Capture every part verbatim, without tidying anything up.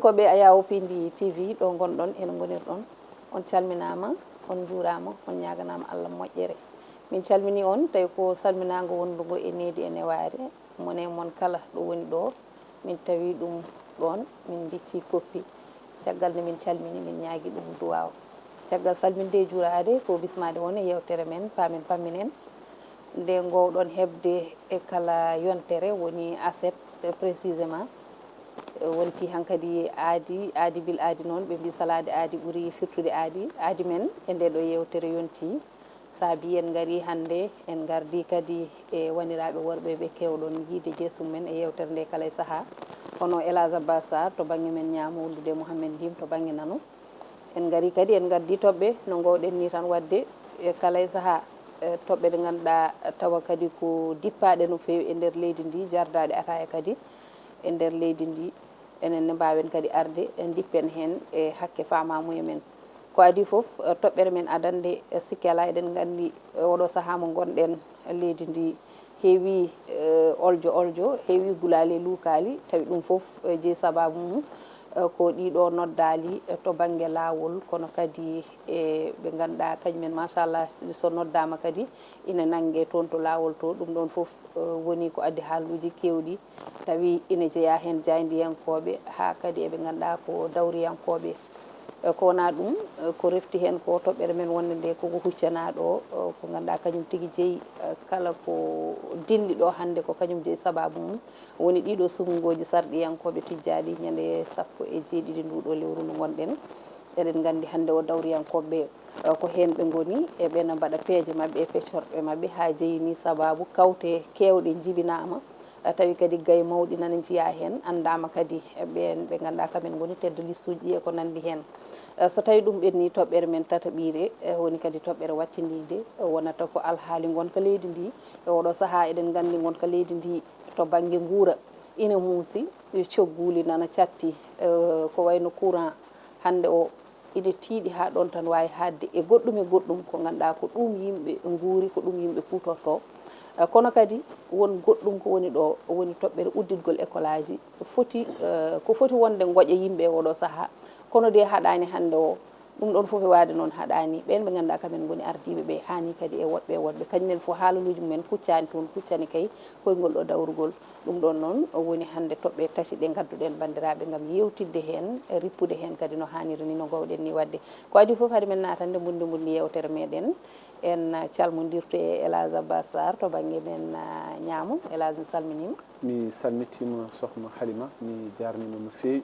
Ko ɓe Ayawo Pindi T V ɗo ngonɗon, en ngonirɗon. On calminaama, on njuuraama, on ñaaganaama Allah moƴƴere. Min calminii on, tawi ko salminaango wondugo e needi e newaare. Mon e mon kala ɗo woni ɗo, min tawi ɗum ɗoon, min ndicci koppi. Caggal nde min calmini, min ñaagi ɗum duwaaw. Caggal salminde e juuraade, ko bismaade on e yeewtere men, paamen pamminen. Nde ngoowɗon heɓde e kala yontere, woni aset précisément. Wonti hankadi aadi, aadi bil aadi noon, ɓe mbii salaade aadi ɓuri firtude aadi. Aadi men e nde ɗo yeewtere yonti. Saabi en ngari hannde, en ngardi kadi e waniraaɓe worɓe ɓe keewɗon yiide jeesum men e yeewtere nde kala e sahaa. Kono El Hadj Abbas Sarr to bannge men ñaamo, wondude Mouhamed Ndim to bannge nano. En ngari kadi, en ngardi toɓɓe no ngoowɗen ni tan waɗde e kala e sahaa, e toɓɓe ɗe ngannduɗaa tawa kadi ko dippaaɗe no feewi e nder leydi ndi, jardaaɗe ataaya kadi e nder leydi ndi. Enen ne mbaawen kadi arde, e ndippen heen e hakke faamaamuya men. Ko adii fof, e toɓɓere men adannde, e sikke alaa, eɗen nganndi, e oɗo sahaa mo ngonɗen, leydi ndi heewi, e, oljo oljo, heewi gulaali e luukaali, tawi ɗum fof, e, jeyi sabaabu mum, e, ko ɗiɗo noddaali, e, to bannge laawol, kono kadi e ɓe ngannduɗaa kañumen, machallah, so noddaama kadi ina nannge toon to laawol to, ɗum ɗoon fof, e, woni ko addi haaluuji keewɗi. Tawi ina jeyaa heen jaayndiyankooɓe, haa kadi eɓe ngannduɗaa ko dawriyankooɓe. E, ko wonaa ɗum, e, ko refti heen ko toɓɓere men wonde nde koko huccanaa ɗo, e, ko ngannduɗaa kañum tigi jeyi, e, kala ko dilli ɗo hannde ko kañum jeyi sabaabu mum. Woni ɗiɗo sumngooji sarɗiyankooɓe tijjaaɗi ñande sappo e jeeɗiɗi nduɗo lewru ndu ngonɗen. Eɗen nganndi hannde o dawriyankooɓe, e, ko heen ɓe ngoni, e ɓe na mbaɗa peeje maɓɓe e peccorɗe maɓɓe haa jeyi ni sabaabu kawte keewɗe njibinaama. E, tawi kadi gaye mawɗi nana njiyaa heen, anndaama kadi e ɓeen ɓe ngannduɗaa kamen ngoni tedde lissuuji ɗi e ko nanndi heen. E, so tawi ɗum ɓenni toɓɓere men tataɓiire, e, woni kadi toɓɓere wattindiinde, e, wonata ko alhaali ngonka leydi ndi. E oɗo sahaa eɗen nganndi ngonka leydi ndi to bannge nguura ina muusi, e, cogguuli nana catti, e, ko wayno courant hannde o ina tiiɗi haa ɗoon tan waawi haaɗde e goɗɗum e goɗɗum ko ngannduɗaa ko ɗum yimɓe nguuri, ko ɗum yimɓe kuutortoo. Eh, kono kadi won goɗɗum ko woni ɗo, woni toɓɓere udditgol école aji. Foti, eh, ko foti wonde ngoƴa yimɓe e oɗo sahaa. Kono de haɗaani hannde o. Ɗum ɗoon fof e waade noon haɗaani. Ɓeen ɓe ngannduɗaa kamen ngoni ardiiɓe ɓe, haani kadi e woɗɓe e woɗɓe. Kañumen fof haalaluuji mumen kuccaani toon, kuccani kay koyngol ɗo dawrugol. Ɗum ɗoon noon woni hannde toɓɓe tati ɗe ngadduɗen banndiraaɓe ngam yeewtidde heen, rippude heen kadi no haaniri ni, no ngoowɗen ni waɗde. Ko adii fof, hade men naatande mbundi mbundi yeewtere meɗen, en calmondirtu e El Hadj Abbas Sarr to bannge men, ah, ñaamo. El Hadj, mi salminiima. Mi salmitiima, Sokhna Halima, mi jaarniima no feewi.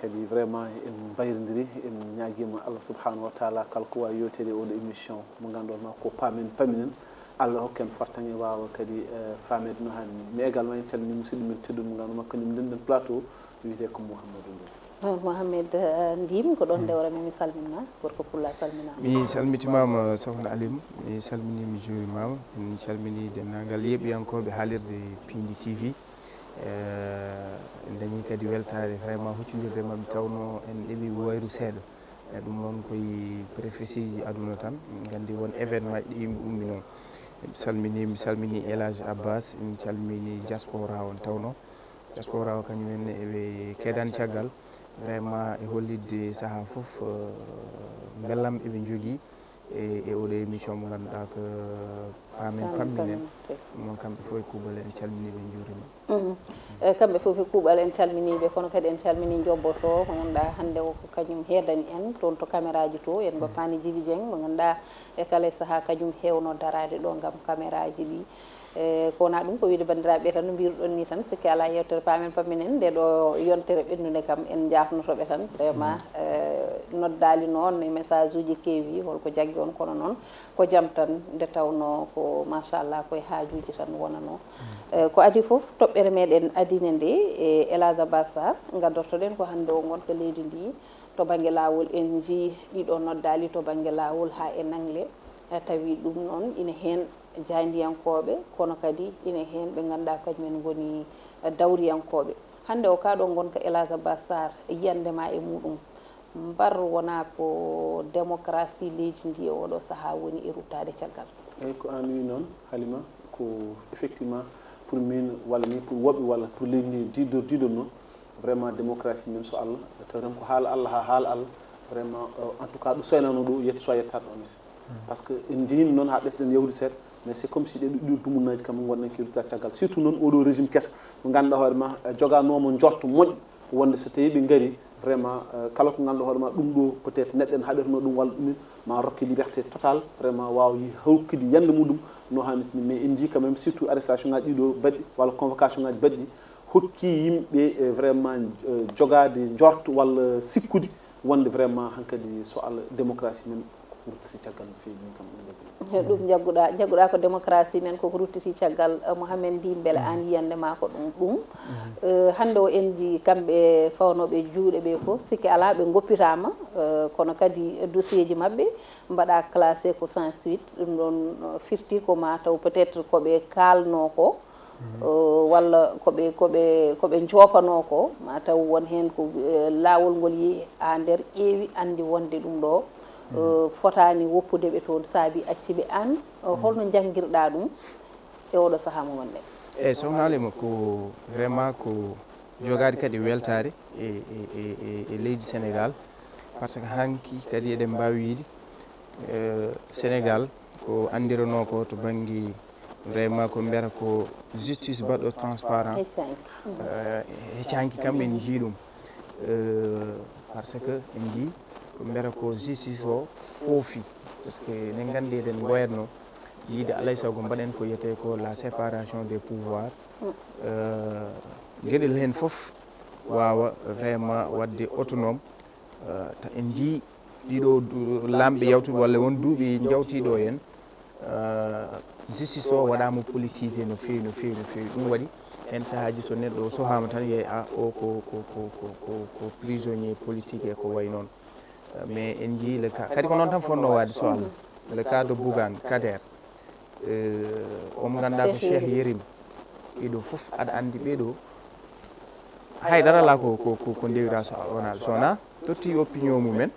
Kadi vraiment en mbayrondiri, en ñaagiima Allah subhanahu wa taala kala ko waawi yewteede e oɗo émission mo ngannduɗon ma ko paamen pamminen, Allah hokken fartaŋŋe waawa kadi, eh, faameede no haani. Mais également en calminii musidɗo men tedduɗo mo ngannduɗon ma kañum ndenden plateau, wiyetee ko Mouhamadou Ndour. Oh, Mohamed, eh, Ndim, ko ɗoon ndewrami, mi salmina, gorko Pullo salminaama. Mi salmitimaama, Sokhna Halima, mi salminii, mi juurimaama. En calminii denndaangal yeeɓiyankooɓe haalirde Pindi T V. Eh, en dañii kadi weltaare vraiment huccondirde maɓɓe, tawnoo en ɗeɓii wayru seeɗa. E ɗum noon koye préfectureji aduna tan, en nganndi won événement ɗi yimɓe umminoo. En salminii, mi salminii El Hadj Abbas, en calminii diaspora on, tawnoo diaspora o kañum en eɓe keedani caggal, vraiment e hollitde sahaa fof, eh, mbellam eɓe njogii e, e oɗo émission mo ngannduɗaa ko Paamen Paamen Pamminen. Pamminen, ok. Ɗum noon kamɓe fof e kuuɓal en calminii ɓe, en njuuriima. Mhm. E kamɓe fof e kuuɓal en calminii ɓe, kono kadi en calminii Njobbo Sow, mo ngannduɗaa hannde o ko kañum heedani en toon to caméra ji to, en ngoppaani Jibi Dieng, mo ngannduɗaa e kala e sahaa kañum heewno daraade ɗo ngam caméra ji ɗi. E, ko wonaa ɗum, ko wiyde banndiraaɓe ɓe tan no mbiruɗon ni tan, sikke alaa, yeewtere Paamen Pamminen, nde ɗo yontere ɓennunde kam en njaafnoto ɓe tan, vraiment, e, noddaali noon e message uji keewi, holko jaggi on, kono noon ko jam tan, nde tawnoo ko machallah ko e haajuuji tan wonanoo. E, ko adii fof, toɓɓere meɗen adiinde nde, e El Hadj Abbas Sarr, ngaddortoɗen ko hannde o ngonka leydi ndi, to bannge laawol, en njii ɗiɗo noddaali to bannge laawol haa e nangle, e, tawi ɗum noon ina heen jaayndiyankooɓe, kono kadi ina heen ɓe ngannduɗaa kañum en ngoni, e, dawriyankooɓe. Hannde o kaa ɗo ngonka El Hadj Abbas Sarr, yiyannde ma e muɗum, mbar wonaa ko démocratie leydi ndi e oɗo sahaa woni e ruttaade caggal? Eyi, ko aan wiyi noon, Halima, ko effectivement pour min, walla ni pour woɓɓe, walla pour leydi ndi diidor-, diidornoo, vraiment démocratie men so Allah, tawten ko haala Allah haa haala Allah. Vraiment, euh, en tout cas, ɗo soynano ɗo yetti so a yettaɗo on. Parce que en njehino noon haa ɓesɗen yawdi seeɗa, mais c'est comme si ɗe ɗuɗɗi dumunnaji kam wonɗen ke ruttade caggal, surtout noon oɗo régime keso mo ganduɗa hoore ma, eh, joganomo njorto moƴƴo wonde so tawi ɓe ngari vraiment, eh, kala ko ganduɗa hoore ma ɗum ɗo peut-être neɗɗo en haɗirno ɗum walla ɗumen ma rokke liberté total, vraiment wawa yi hawkidi yande muɗum no hannirta ni. Mais en jii quand même surtout arrestation ngaji ɗiɗo baɗɗi walla convocation ngaji baɗɗi hokki yimɓe, eh, vraiment, eh, jogade njorto walla sikkude wonde vraiment hankadi so Allah démocratie men ko ruttiti caggal no feewi. Min kam ɗum jagguɗa. He ɗum jagguɗa, jagguɗa ko démocratie men koko ruttiti caggal. Eh, Mohamed Ndimbe, beele an yiyande ma ko ɗum ɗum. Eh, hannde o en jii kamɓe fawnoɓe juuɗe ɓe fof, sikki ala ɓe goppitama, eh, kono kadi dossier ji maɓɓe mbaɗa classé ko sans suite. Ɗum ɗon, eh, firti ko ma taw peut-être ko ɓe kalno ko, eh, walla ko ɓe, ko ɓe, ko ɓe jopano ko, ma taw won heen ko, eh, laawol ngol yehi haa nder ƴeewi anndi wonde ɗum ɗo, eh, fotaani woppude ɓe toon, saabi acci ɓe. Aan, eh, holno njanngirɗa ɗum e oɗo sahaa mo ngonɗen? Eeyi, Sokhna Halima, ko vraiment ko jogaade kadi weltaare e, e, e, e, e leydi Sénégal, par ce que hanki kadi eɗen mbaawi wiyde, eh, Sénégal ko anndiranoo ko to bannge vraiment ko mbiyata ko justice baɗɗo transparent. Heccanki. Eh, heccanki kam en njii ɗum. Eh, par ce que en njii ko mbiyata ko justice o foofi. Par ce que eɗen nganndi eɗen ngoyatno yiide alay sago mbaɗen ko wiyetee ko la séparation des pouvoirs. Eh, geɗel heen fof waawa vraiment waɗde autonome. Eh, ta en njii ɗiɗo du-, laamɓe yawtuɓe walla won duuɓi njawtiiɗo en, eh, justice o waɗaama politisé no feewi, no feewi, no feewi. Ɗum waɗi heen sahaaji so neɗɗo o sohaama tan yeey a o ko, ko, ko, ko, ko, ko prisonnier politique e ko wayi noon. Eh, mais en njii le cas, kadi ko noon tan fotnoo waɗde so Allah. Le cas de Bougane Kader, eh, omo ngannduɗaa ko Cheikh Yérim. Ɓeɗo fof aɗa anndi ɓeɗo haydara alaa ko, ko, ko, ko ndewira so wonaa, so wonaa totti opinion mumen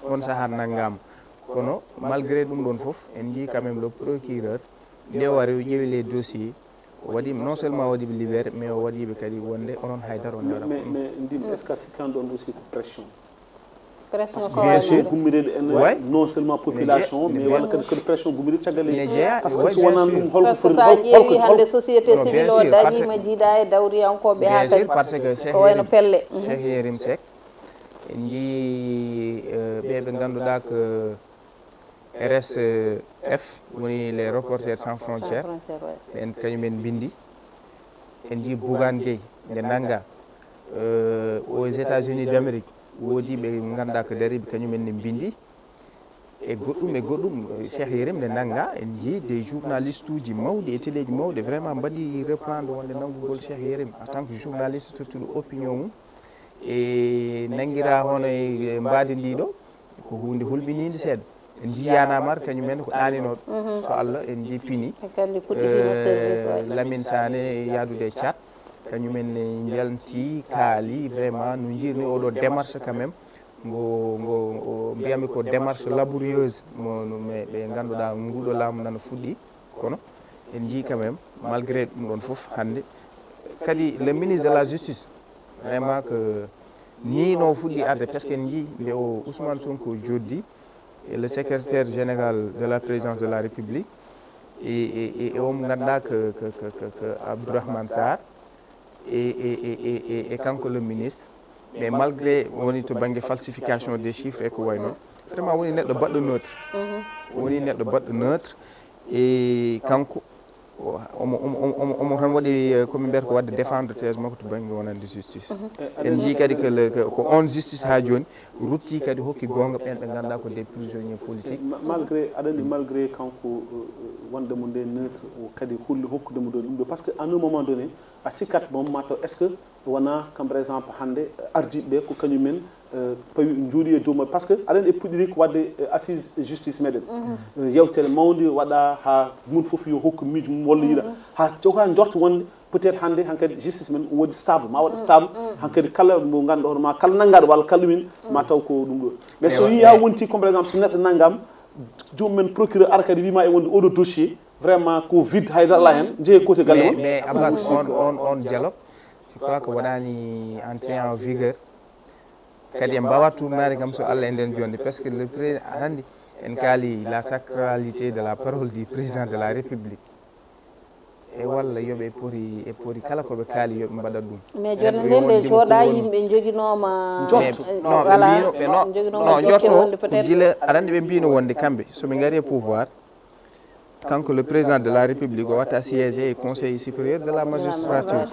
on sahaa nanngama. Kono malgré ɗum ɗon fof en njii quand même le procureur nde o ari o ƴeewi les dossiers, o waɗi non seulement o waɗiɓe libéré mais o waɗiɓe kadi wonde onon haydara on ndewra. Mais, mais, mais Ndimbe, est-ce que a sikkan ɗon aussi ko pression? Pression ko bien sûr. Gummireede en non seulement population mais walla kadi kadi pression gummireede caggal leydi. Parce que so wonaa ɗum holko foti, so a ƴeewi hannde société civile o dariima jiidaa e dawriyankooɓe haa kadi ko wayno pelle. Cheikh Yérim Seck, en njii, eh, ɓe ɓe ngannduɗaa ko R S F woni les reporters sans frontières. Ɓen kañum en mbindi. En njii Bougane Gueye nde nannga, eh, aux États-Unis d'Amérique woodi ɓe ngannduɗaa ko dariiɓe kañum en ne mbindi. E goɗɗum e goɗɗum, eh, Cheikh Yérim nde nannga en njii des journalistes uji mawɗi e téléji mawɗi vraiment mbaɗi reprendre wonde nanngugol Cheikh Yérim en tant que journaliste tottuɗo opinion mum. E nanngira hono e mbaadi ndi ɗo ko huunde hulɓiniinde seeɗa. En njii Y'en a marre kañum en ko ɗaaninooɓe. So Allah en njii pini. Eh, Lamine Sané yahdude e Tchad. Kañum en ne njalti kaali vraiment no njirni oɗo démarche quand même. Ngo, ngo, ngo mbiyami ko démarche laborieuse mo, no, me, ɓe ngannduɗaa nguɗo laamu nana fuɗɗi. Kono en njii quand même malgré ɗum ɗon fof hannde kadi le ministre de la justice vraiment que ni no fuɗɗi arde parce que en njii nde o Ousmane Sonko joddi e le secrétaire général de la présidence de la République e, e, e, e omo ngannduɗaa que, que, que, que, que Abdourahmane Sarr e, e, e, e, e, e kanko le ministre. Mais malgré woni to bannge falsification des chiffres e ko wayi noon vraiment woni neɗɗo baɗɗo neutre. Woni neɗɗo baɗɗo neutre e kanko omo, omo, omo, omo, omo tan waɗi, eh, komi mbiyata ko waɗde défendre thèse makko to bannge wonande justice. En njii kadi que le, que, ko on justice haa jooni rutti kadi hokki goonga ɓeen ɓe ngannduɗaa ko des prisonniers politiques. Ma-, malgré aɗa anndi malgré kanko, eh, wonde mo nde neutre o kadi holli hokkude mo ɗo ɗum ɗo parce que à un moment donné a sikkat moom mataw est ce que wona comme par exemple hannde ardiiɓe ɓe ko kañum en, eh, pawi njooɗi e dow maɓɓe par ce que aɗa anndi e puɗɗiri ko waɗde, eh, assise justice meɗen. Eh, yewtere mawnde waɗa haa mun fof yo hokku miijo mum walla yiɗa haa joga njorto wonde peut être hannde hankadi justice men o waɗi stable ma waɗa stable. Hankadi kala mo ngannduɗo hono ma kala nanngaɗo walla kala ɗumen ma taw ko ɗum ɗo mais so yiya wonti comme par exemple so neɗɗo nanngama joomum men procureur ara kadi wima e wonde oɗo dossier vraiment ko vide haydara ala heen jeeye kote galle mon. Mais Abbas, on, on, on dialogue Je crois que waɗani entrée en vigueur. Kadi en mbawa tuumnaade kam so Allah e nden jonde, parce que le président aɗa andi, en kaali la sacralité de la parole du président de la République. E walla yoɓe e poti e poti kala ko ɓe kaali yoɓe mbaɗa ɗum. Mais jonde nden nde jooɗa yimɓe joginooma. Njotto. Non, ɓe mbino ɓe non non njotto ko gila aɗa andi ɓe mbino wonde kamɓe so ɓe ngari e pouvoir, kanko le président de la République o watta siégé e conseil supérieur de la magistrature.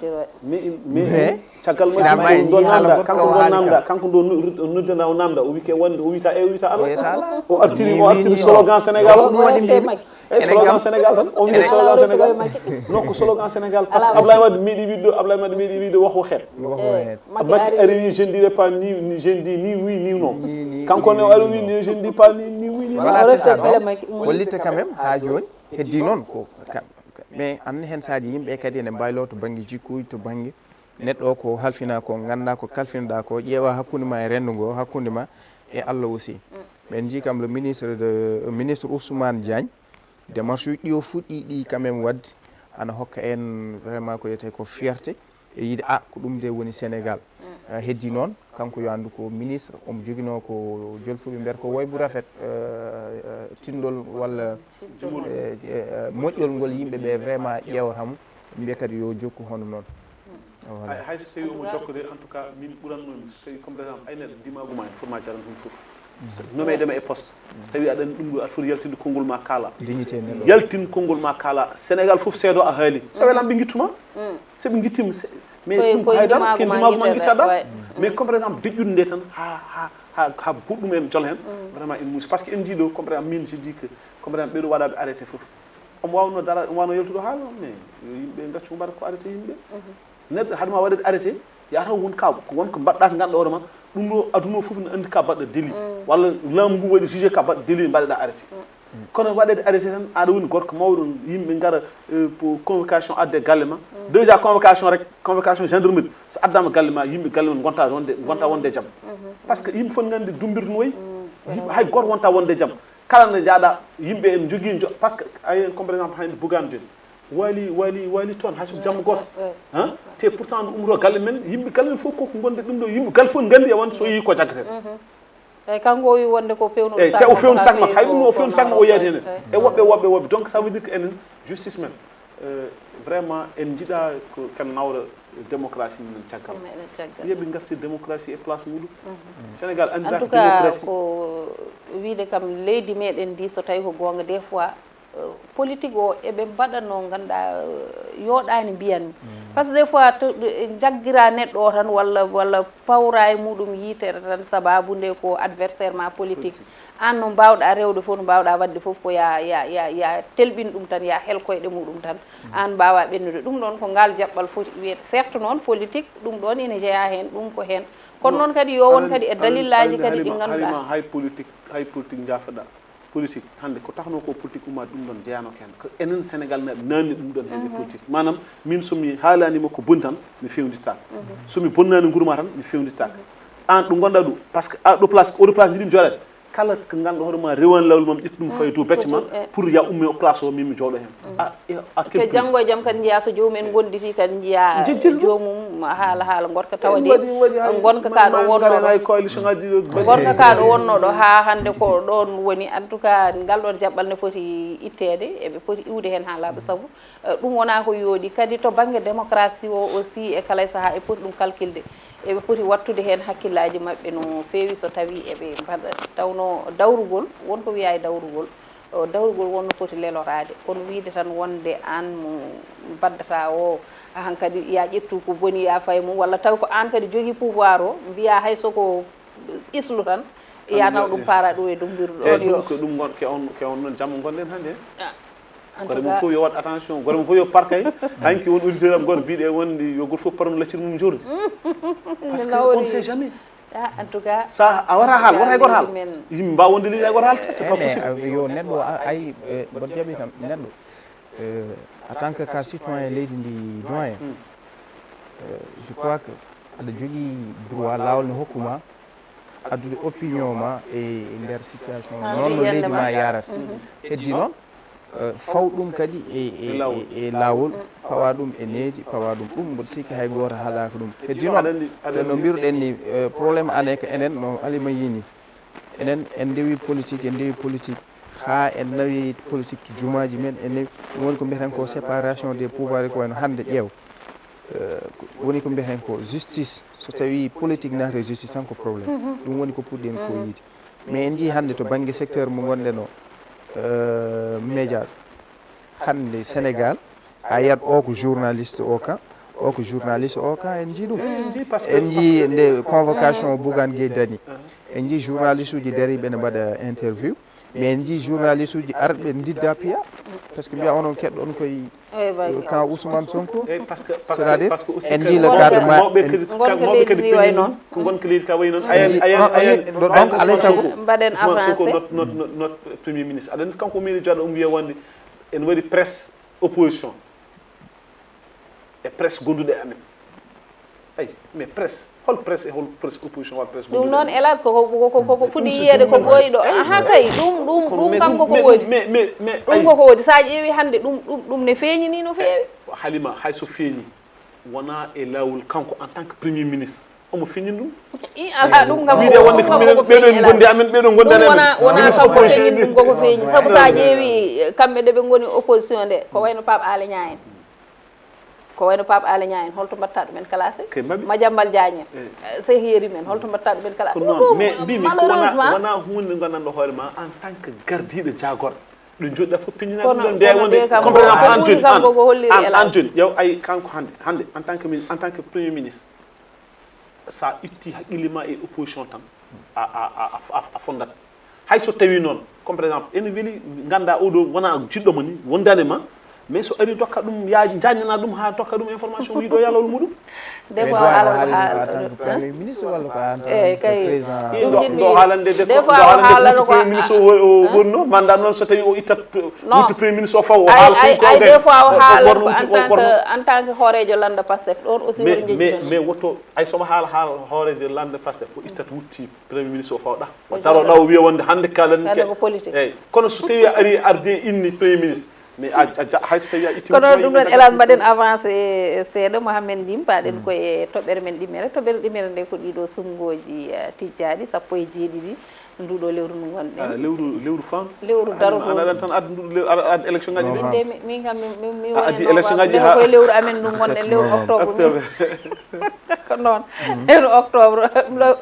Mais caggal majjum ɗo namda kanko ɗo namda kanko ɗo nuddana o namda o wike wonde o wita e o wita ala. O artiri o artiri slogan Sénégal o. Ɗum waɗi mbimi. Eyi slogan Sénégal tan o wii slogan Sénégal. Non ko slogan Sénégal parce que Ablaye Wade meeɗi wiide ɗo Ablaye Wade meeɗi wiide wax waxeet. Wax waxeet. Macky ari wi je ne dirai pas ni je ne dis ni oui ni non. Kanko ne o ari wi ni je ne dis pas ni ni oui ni non. Voilà c'est ça. Donc hollitta quand même ha joni heddi noon ko mais anne hen saji yimɓe kadi ene mbaylo to banggue jikkuji to banggue neɗɗo o ko halfina ko ganda ko kalfinoɗa ko ƴeewa hakkude ma e rendo ngo hakkude ma e Allah aussi. Ɓen jii kam le ministre de ministre Ousmane Diagne démarche uji ɗi o fuɗɗi ɗi quand même wadde ana hokka en vraiment ko wiyete ko fierté e yiide a ko ɗum de woni Sénégal. Heddi noon kanko yo anndu ko ministre omo joginoo ko jolfuɓe mbiyata ko woybu rafet tindol walla moƴƴol ngol yimɓe ɓe vraiment ƴeewata mo mbiya kadi yo jokku hono noon. Hay so tawi omo jokkude en tout cas min ɓurannomi so tawi comme par exemple ay neɗɗo ndimaagu ma en fotma jaran ɗum fof. Nomeydema e poste so tawi aɗa anndi ɗum ɗo aɗa foti yaltinde konngol ma kaala. Dignité neɗɗo. Yaltin konngol ma kaala Sénégal fof seedo a haali. Tawi lan ɓe ngittuma. So ɓe ngittima mais ɗum ko hay dara ken ndimaagu ma ngittaɗa. Mais comme par exemple deƴƴude nde tan ha ha ha ha goɗɗum en jol hen. Vraiment en muusi par ce que en jiiɗo comme par exemple min je dis que comme par exemple ɓeɗo waɗaɓe arrêté fof. Omo wawno dara omo wawno yaltude haala mais yo yimɓe gaccu mbaɗa ko arrêté yimɓe. Neɗɗo haɗuma waɗede arrêté yataw won ka won ko mbaɗɗa ko ganduɗa hoorema. Ɗum ɗo aduna o fof ne andi ka mbaɗɗa délit walla laamu ngu waɗi jugé ka mbaɗɗa délit mbaɗeɗa arrêté. Kono waɗede arrêté tan aɗa woni gorko mawɗo yimɓe gara convocation adde galle ma. Déjà convocation rek convocation gendarmerie so addama galle ma yimɓe galle ma gonta wonde gonta wonde e jaam. Par ce que yimɓe fof ne gandi dumbirdu no wayi. Hay goto wonta wonde e jaam. Kala nde jaaɗa yimɓe en jogii par ce que ayen comme par exemple hande bugande waali waali waali toon hay so jamma gooto. Te pourtant no umro galle men yimɓe galle men fof koko gonde ɗum ɗo yimɓe galle fof gandi e wonde so yii ko jaggate. Eyi kanko o wi wonde ko fewnuɗo. Eyi te o fewni sakma hay ɗum o fewni sakma o yaadi henen e woɓɓe woɓɓe woɓɓe donc ça veut dire que enen justice men vraiment en jiiɗa ko ken nawra démocratie men caggal. Yeɓe gartir démocratie e place muɗum. Sénégal andira ko démocratie. Ko wiide kam leydi meɗen ndi so tawi ko gonga des fois politique o eɓe mbaɗa no ganduɗa yooɗani mbiyanmi. Par ce que des fois jaggira neɗɗo o tan walla walla pawra e muɗum yitere tan sababu nde ko adversaire ma politique. An no mbawɗa rewde fof no mbawɗa wadde fof ko ya ya ya ya telɓin ɗum tan ya hel koyɗe muɗum tan. An mbawa ɓennude ɗum ɗon ko ngal jaɓɓal foti wiyede certes noon politique ɗum ɗon ene jeeya hen ɗum ko hen. Kono noon kadi yo won kadi e dalillaji kadi ɗi ganduɗa. Hay politique hay politique jaafoɗa. Politique hande ko taxno ko politique ummaade ɗum ɗon jeyanoo ko heen ko enen Sénégal naɓe naamni ɗum ɗon heen e politique maanaam min somi haalanima ko boni tan mi fewndittak. Somi bonnaani nguru ma tan mi fewndittak. Aan ɗo ngonɗa ɗo par ce que a ɗo place oɗo place jiɗimi jooɗade kala ko nganɗo hoore ma rewani lawol mam ƴettu ɗum fayi to becce ma pour ya umme o place o min mi jooɗo heen. A te janngo e jam kadi njiyaa so joomum en ngonnditi kadi njiyaa joomum haala haala gorka tawade gorka ka ɗo wonnoɗo gorka ka ɗo wonnoɗo haa hannde ko ɗoon woni en tout cas ngal ɗoon jaɓɓal ne foti itteede eɓe poti iwde heen haa laaɓa sabu ɗum wonaa ko yooɗi kadi to bannge démocratie o aussi e kala e sahaa e poti ɗum calculde eɓe poti wattude heen hakkillaaji maɓɓe no feewi so tawii eɓe mbaɗa tawnoo dawrugol won ko wiyaa e dawrugol dawrugol wonno foti leloraade kono wiide tan wonde aan mo mbaddata o hankadi ya ƴettu ko boni ya fay mum walla taw ko aan kadi jogii pouvoir o mbiyaa hay soko islu tan ya naw ɗum paara ɗum e dumbiru ɗon yo ko ɗum gon ke on ke on noon jamma gonɗen hannde. Gore mum fof yo waɗ attention gore mum fof yo parkay hanki won auditeur am goto mbiɗe wonde yo goto fof parno laccir mum jordi. Parce que on sait jamais. Ah, en tout cas sa a wata haal wata hay goto haal yimɓe mbawa wonde leydi hay goto haal c'est pas possible. Yo neɗɗo ay mboɗo jaɓi tan neɗɗo en tant que ka citoyen leydi ndi doyen je crois que aɗa jogui droit lawol ne hokkuma addude opinion ma e nder situation noon no leydi ma yarata heddi noon Eh, faw ɗum kadi e, e, e, e laawol, pawa ɗum e needi, pawa ɗum. Ɗum mboɗo sikki hay gooto haɗaaka ɗum. Heddi noon, aɗa anndi, aɗa ko no anndi, mbiruɗen ni, eh, problème ane ko enen no Alima yii ni. Enen en ndewi politique, en ndewi politique haa en nawi politique to jumaaji men, en nawi, ɗum woni ko mbiyeten ko séparation des pouvoirs, ko wayno hannde ƴeew. Eh, ko woni ko mbiyeten ko justice, so tawi politique naati e justice tan ko problème. Ɗum woni ko puɗɗen ko yiide. Mais en njii hannde to bannge secteur mo ngonɗen o, eh, média, hannde Sénégal, a yiyat o ko journaliste o ka, o ko journaliste o ka, en njii ɗum. En njii nde convocation Bougane Gueye Dany. En njii journaliste uji dariiɓe ne mbaɗa interview. Mais en njii journaliste uji arɓe ndidda piya. Parce que mbiya onon keɗɗon koye, eh, kan Ousmane Sonko. C'est-à-dire, en njii le cadre ma, en, gonka leydi ndi way noon. Ko gonka leydi ka wayi noon. En njii, donc, alay sago. Mbaɗen avancé. Not, not, not, not premier ministre. Aɗa anndi kanko o meeɗi jooɗo, o wiya wonde en waɗi presse opposition e presse gonduɗo e amen. Ay, mais presse, hol presse e hol presse opposition, hol presse gonduɗo e amen? Ɗum noon, hélas, ko, ko, ko, ko, ko fuɗi yiyeede ko ɓooyi ɗo. Aha kay, ɗum, ɗum, ɗum kam ko ko woodi. Mais, mais, mais, ɗum ko ko woodi. So a ƴeewi hannde, ɗum, ɗum, ɗum ne feeñi ni no feewi. Halima, hay so feeñi, wonaa e laawol kanko en tant que premier ministre. Omo feññini ɗum. I, alaa ɗum kam. Wiide wonde ko minen ɓeɗo en gondi amen, ɓeɗo gondi amen. Wona, wona kanko feññini ɗum koko feeñi. Sabu so a ƴeewi, eh, kamɓe ɗo ɓe ngoni opposition nde, ko wayno Pape Alé Niang en. Ko wayno Pape Alé Niang en, holto mbatta ɗumen classé? Madiambal Diagne en. Eh, Cheikh Yérim en, holto mbatta ɗumen classé? Ko noon, mais mbimi ko wona, wona huunde nde nganndanɗo hoore ma en tant que gardiiɗo jaagorɗo. Ɗum joɗɗa fof peññina ɗum ɗon ndeya wonde, comme par exemple, an jooni, an, an jooni, ƴeew, ay, kanko hannde, hannde, en tant que min-, en tant que premier ministre, so a itti haqqille ma e opposition tan, a, a, a, a, a fondat. Hay so tawi noon, comme par exemple, ene weli, ngannda oɗo wona jiɗɗo ma ni, wondani ma, mais so ari dokka ɗum, ya jañana ɗum haa dokka ɗum information, wiiɗo yalawol muɗum. Debbo o haalata ko haalata en tant que premier ministre walla ko en tant que président? Ɗum ɗo haalande debbo, ɗo haalande premier ministre o wonno, mandat noon so tawi o ittat wutte premier ministre o faw o haala ay, ay, des fois o haalata ko en tant que, en tant que hooreejo lannda Pastef, ɗon aussi woto jeeji. Mais woto, ay, somo haala, haala hooreejo lannda Pastef, o ittat wutte premier ministre o faw ɗa. O daro ɗa, o wiya wonde hannde kalan ko politique. Eyyi, kono so tawi a ari arde inni premier ministre, mais a, a ja-, hay so tawi a itti. Kono ɗum ɗon, elas, mbaɗen avancé seeɗa. Mohamed Ndim, paɗen ko e toɓɓere men ɗimmere. Toɓɓere ɗimmere nde ko ɗiɗo suɓngooji, eh, tijjaaɗi, sappo e jeeɗiɗi nduɗo lewru ndu ngonɗen. Ah, lewru, lewru fan? Lewru darotooru. Ana tan addu nduɗo lew-, aɗa adda élection ngaji ɗi? Min de, mi, min kam, mi, mi, mi a addi élection ngaji ha koye lewru amen ndu ngonɗen, lewru octobre. Octobre. Ko noon. Lewru octobre,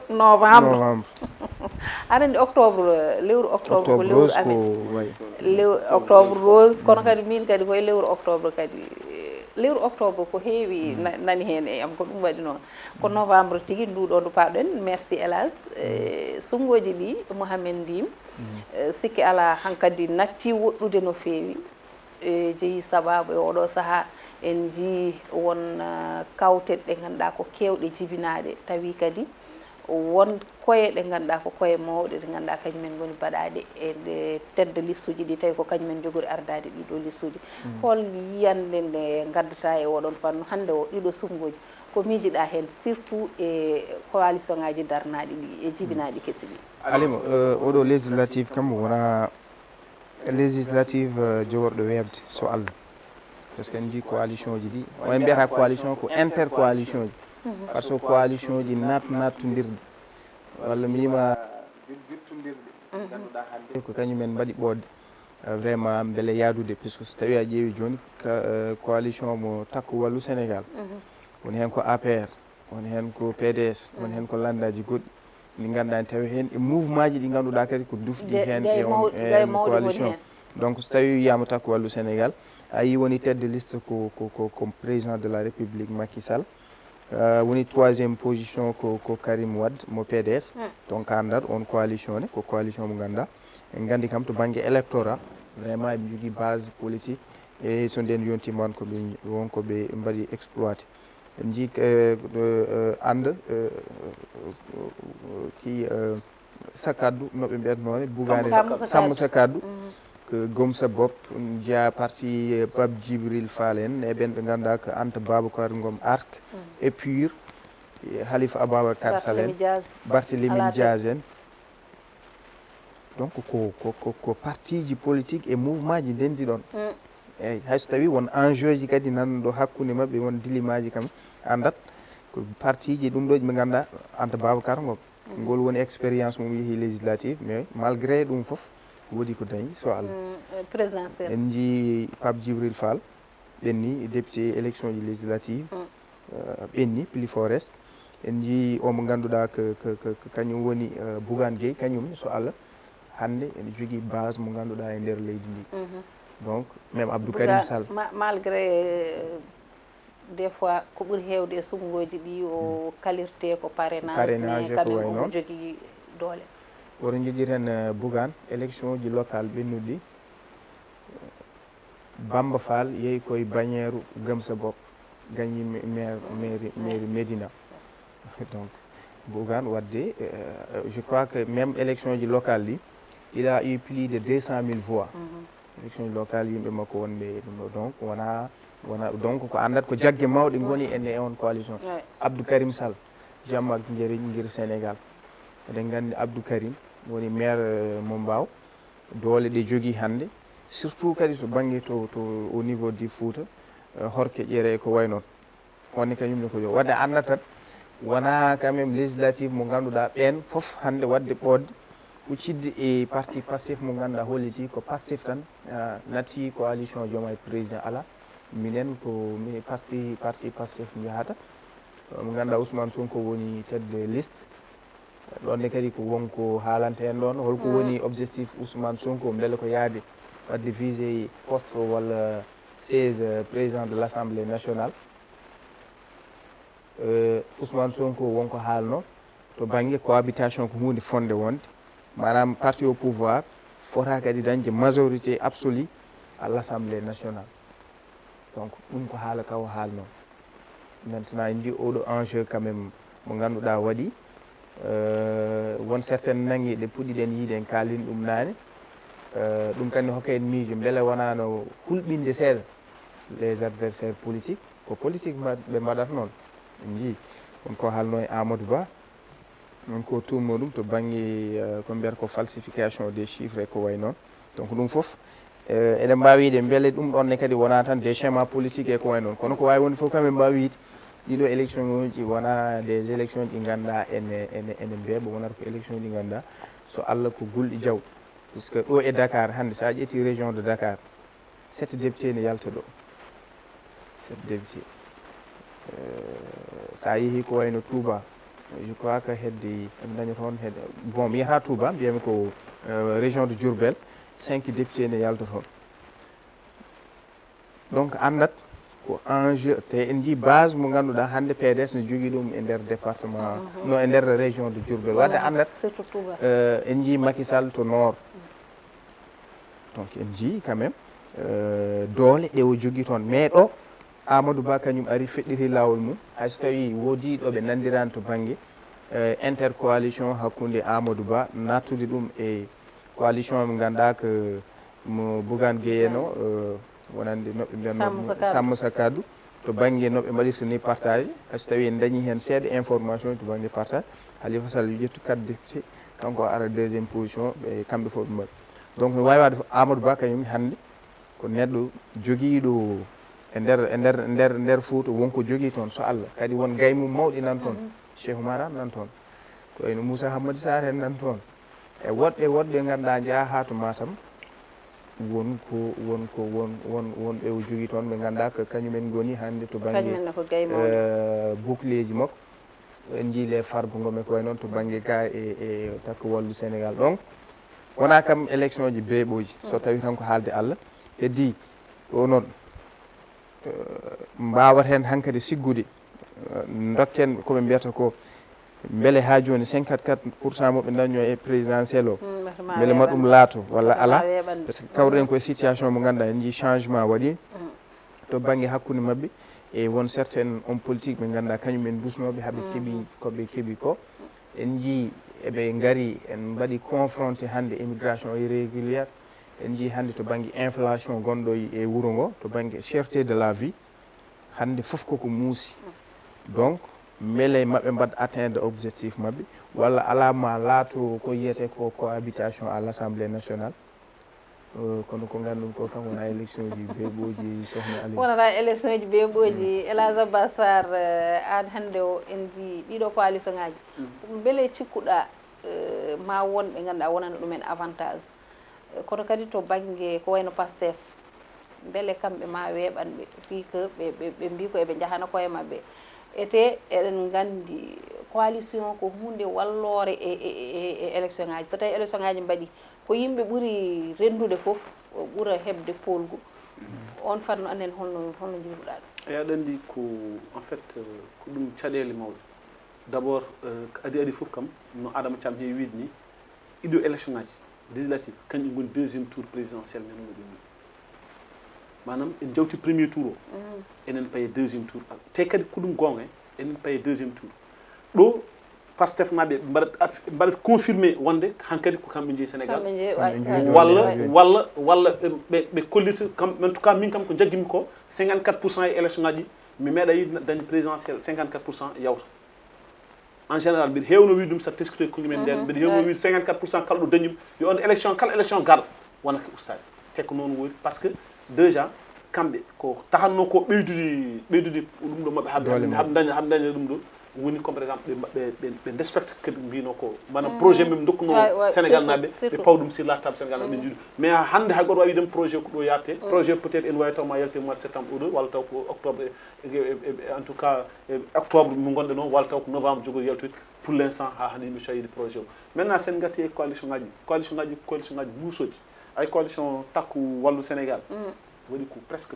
novembre. Novembre. Aɗa anndi octobre, lewru octobre ko lewru amen. Octobre rose ko, way. Lew-, octobre rose, kono kadi min kadi koye lewru octobre kadi. Lewru octobre ko heewi na-, nani heen e am, ko ɗum waɗi noon. Ko novembre tigi nduɗo ndu paɗen, merci hélas. Eh, suɓngooji ɗi, Mohamed Ndim, eh, sikki alaa hankadi natti woɗɗude no feewi. E jeyi sabaabu e oɗo sahaa, en njii won, ah, kawte ɗe ngannduɗaa ko keewɗe jibinaaɗe, tawi kadi won koye ɗe ngannduɗaa ko koye mawɗe, ɗe ngannduɗaa kañumen ngoni baɗaaɗe e nde tedde listuji ɗi, tawi ko kañumen njogori ardaade ɗiɗo listuji. Hol yiyannde nde ngaddataa e oɗon fannu hannde o, ɗiɗo suɓngooji? Ko miijiɗaa heen, surtout e coalition ngaji darnaaɗi ɗi, e jibinaaɗi kesi ɗi? Alima, eh, oɗo législative kam wona législative, eh, jogorɗo weeɓde, so Allah. Parce que en njii coalition ji ɗi, o en mbiyata coalition ko intercoalition ji. Par ce que coalition ji naat-, naattondirɗi, walla mi yima dirtondirɗi, ngannduɗaa hannde ko kañum en mbaɗi ɓoodde, eh, vraiment mbele yaadude, parce que so tawi a ƴeewi jooni ka, eh, coalition mo Takku Wallu Sénégal, woni heen ko A P R, woni heen ko P D S, woni heen ko lanndaji goɗɗi. Ndi ngannduɗaa ne tawi heen e mouvement ji ɗi ngannduɗaa kadi ko dufɗi heen e on, e on coalition. Donc so tawi wiyaama Takku Wallu Sénégal, a yii woni tête de liste ko, ko, ko, ko président de la République Macky Sall. Euh, woni troisième position ko, ko Karim Wade mo P D S. Donc a anndat on coalition ne, ko coalition mo ngannduɗaa. En nganndi kam to bannge électorat, vraiment eɓe njogii base politique. E so nden yontiima on ko ɓe, won ko ɓe mbaɗi exploité. En njii, eh, eh, and, eh, ki, eh, Sakaddu, no ɓe mbiyatnoo ni, Bougane Samb Sakaddu. Samb Sakaddu. Ko Gom Sa Bopp, jeyaa parti, eh, Pape Djibril Fall en, e ɓen ɓe ngannduɗaa ko Anta Babacar Ngom Arc, e Pur, e Khalifa Ababacar Sall en, Barthélémy Diaz en. Donc ko ko ko ko partiji politique e mouvement ji ndendi ɗon. Eyyi, hay so tawi won enjeu ji kadi nan ɗo hakkunde maɓɓe, won dilemmaji kam anndat, ko partiji ɗum ɗo ɓe ngannduɗaa, Anta Babacar Ngom, ngol woni expérience mum yeehi législative, mais malgré ɗum fof woodi ko dañi so Allah. Présidentiel. En njii Pape Djibril Fall ɓenni député élection ji législative, ɓenni plus fort reste. En njii omo ngannduɗaa ko ko ko kañum woni Bougane Gueye, kañum so Allah hannde ene jogii base mo ngannduɗaa e nder leydi ndi. Donc même Abdou Karim Sall. Malgré des fois ko ɓuri heewde e suɓngooji ɗi o kalirte ko parrainage, Parrainage mais quand ko même wayi omo noon. Jogii doole. Woto njejjiten Bougane, élection ji local ɓennuɗi ɗi, Bamba Fall yehi koye bannière Gëm Sa Bopp, gagné maire mairie mairie Médina. Donc Bougane wadde, je crois que même élection ji local ɗi, il a eu plus de deux cent mille voix. Élection ji local yimɓe makko wonɓe ɗum ɗo, donc wona wona donc ko anndat ko jagge mawɗe ngoni e e on coalition. Abdou Karim Sall, jamma ngir ngir Sénégal. Eɗen nganndi Abdou Karim woni maire mo Mbaaw, doole ɗe jogii hannde, surtout kadi to bannge to to au niveau du Fouta, horke ƴeere e ko wayi noon. Wonde kañum ne ko yo waɗde annda tan, wona quand même législative mo ngannduɗaa ɓeen fof hannde waɗde ɓoodde huccidde e parti Pastef mo ngannduɗaa holliti ko Pastef tan natti coalition Diomaye président alaa. Minen ko mini parti parti Pastef njahata. Mo ngannduɗaa Ousmane Sonko woni tête de liste. Ɗon ne kadi ko won ko haalante en ɗon, holko woni objectif Ousmane Sonko, mbele ko yaade waɗde visé poste walla siège président de l'Assemblée nationale. Ousmane Sonko won ko haalno to bannge cohabitation ko huunde fonde wonde, maanaam parti au pouvoir fota kadi dañde majorité absolue à l'Assemblée nationale. Donc ɗum ko haala ka o haalno. Maintenant en njii oɗo enjeu quand même mo ngannduɗaa waɗi, won certaine nangi ɗe puɗɗiɗen yiide en kaalin ɗum naane. Ɗum kandi hokka en miijo mbele wonano hulɓinde seeɗa les adversaires politiques, ko politique ɓe mbaɗata noon. En njii on ko haalno e Amadou Ba, on ko tuumno ɗum to bannge ko mbiyata ko falsification des chiffres e ko wayi noon. Donc ɗum fof eɗen mbaawi wiide mbele ɗum ɗon ne kadi wona tan des schémas politiques e ko wayi noon, kono ko waawi wonde fof kam en mbaawi wiide ɗiɗo élection uji wona des élections ɗi ngannduɗaa ene ene ene mbeeɓa, wonata ko élection ɗi ngannduɗaa so Allah ko gulɗi jaw. Puisque ɗo e Dakar hannde so a ƴetti région de Dakar, sept député ne yalta ɗo. Sept député. Sa yeehi ko wayno Touba, je crois que hedde eɓe daña toon hedde, bon mi yiyata Touba, mbiyami ko région de Diourbel, cinq député ne yalta toon. Donc anndat ko enjeu te en njii base mo ngannduɗaa hannde P D S ne jogii ɗum e nder département no e nder région de Diourbel, wadde anndat. En njii Macky Sall to nord. Donc en njii quand même doole ɗe o jogii toon, mais ɗo Amadou Ba kañum ari feɗɗiti laawol mum, hay so tawi woodi ɗo ɓe nandirani to bannge intercoalition hakkunde Amadou Ba nattude ɗum e coalition mo ngannduɗaa ko mo Bougane Gueye no wonande noɓɓe mbiyanno Sammusa Kaddu to bannge noɓɓe mbaɗirta ni partage, hay so tawi en dañi heen seeɗa information to bannge partage. Khalifa Sall yo ƴettu quatre député, kanko o ara deuxième position, ɓe kamɓe fof ɓe mbaɗi. Donc no waawi waɗde fof Amadou Ba kañum hannde ko neɗɗo jogiiɗo e nder e nder nder nder Fouta won ko jogii toon so Allah, kadi won gay mum mawɗi nan toon. Cheikh Oumar Anne nan toon, ko wayno Moussa Hammadi Sarr en nan toon, e woɗɓe woɗɓe ngannduɗaa njaha haa to Matam. Won ko won ko won won won ɓe o jogii toon ɓe ngannduɗaa ko kañumen ngoni hannde to bannge bouclier ji makko. En njii les Farba Ngom e ko wayi noon to bannge ga e e takko wallu Sénégal. Donc wona kam élection ji beeɓooji so tawi tan ko haalde Allah. Heddi o noon mbaawat heen hankadi siggude, dokken ko ɓe mbiyata ko mbele haa jooni cinquante quatre pour cent mo ɓe dañno e présidentiel o, mbele ma ɗum laato walla alaa? Parce que kawruɗen koye situation mo ngannduɗaa en njii changement waɗi to bannge hakkunde maɓɓe e won certaine homme politique ɓe ngannduɗaa kañum en dusnooɓe haɓe keɓi ko ɓe keɓi ko. En njii eɓe ngari en mbaɗi confronté hannde immigration irrégulière. En njii hannde to bannge inflation gonɗo e wuro ngo, to bannge cherté de la vie, hannde fof koko muusi. Donc Mbele maɓe mbaɗ atteindre objectif maɓɓe, walla alaa ma laato ko yiyetee ko cohabitation à l'Assemblée nationale? Eh, kono ko ngannduɗen ko kam wona élection ji beeɓooji, sohna Aliou. Wonata élection ji beeɓooji. Elhadj Abbas Sarr, eh, aan hannde o en njii ɗiɗo coalition ngaji. Mbele cikkuɗa, eh, ma won ɓe ngannduɗa wonana ɗumen avantage? Eh, kono kadi to bannge ko wayno Pastef, mbele kamɓe ma weeɓan ɓe, fii que ɓe, ɓe, ɓe mbii ko eɓe njahana koye maɓɓe? Ete eɗen nganndi coalition ko huunde walloore e, e, e, e élection ngaji. So tawi élection ngaji mbaɗi, ko yimɓe ɓuri renndude fof, ɓura heɓde poolgu. On fannu anen holno, holno njiiruɗa ɗum? Eyi, aɗa anndi ko, en fait, euh, ko ɗum caɗeele mawɗe. D'abord, euh, adi adi fof kam, no Adama Thiam heewi wiide ni, ɗiɗo élection ngaji, législative, kañƴi ngoni deuxième tour présidentiel, men mbaɗi ɗum. Maanaam, en jawti premier tour o, enen paye deuxième tour. Te kadi ko ɗum goonga, enen paye deuxième tour. Ɗo, Pastef naɓe mbaɗat, mbaɗat confirmé wonde hankadi ko kamɓe jeeyi Sénégal. Kamɓe jeeyi, Kamɓe waay. Jeeyi Walla, walla, walla ɓe, ɓe, ɓe kollita, kam, en tout cas, min kam ko jaggimi ko, cinquante-quatre pour cent e élection ngaji, mi meeɗa yiide dañde présidentiel cinquante-quatre pour cent yawta. En général, mbiɗa heewno wiide ɗum, so teskitoy ko ɗumen nden, mbiɗa heewno wiide cinquante-quatre pour cent kala ɗo dañum, yo on élection, kala élection garɗo, wona ko ustaade. Te ko noon woori, parce que déjà, kamɓe ko taxatnoo ko ɓeydude, ɓeydude ɗum ɗo maɓɓe, haɓe, Doole maɓɓe. Haɓe daña, haɓe daña ɗum ɗo. Woni comme, par exemple, ɓe mba-, ɓe, ɓe, ɓe respecte ko ɓe mbino ko. Maanaam projet men ndokkuno Sénégal naɓe, ɓe paw ɗum sur la table Sénégal naɓe, ɓe njiɗu. Mais hannde hay goto wawi wiide projet ko ɗo yaate. Projet peut-être ene wawi taw ma yalte mois de septembre ou deux, walla taw ko octobre, e, e, e, en tout cas, e, octobre mo gonɗen o, walla taw ko novembre jogo yaltude. Pour l'instant, ha hannde mi soyide projet o. Maintenant, sen gatti e coalition ngaji, coalition ngaji, coalition ngaji muusoji. Ay coalition Takku Wallu Sénégal. Waɗi ko presque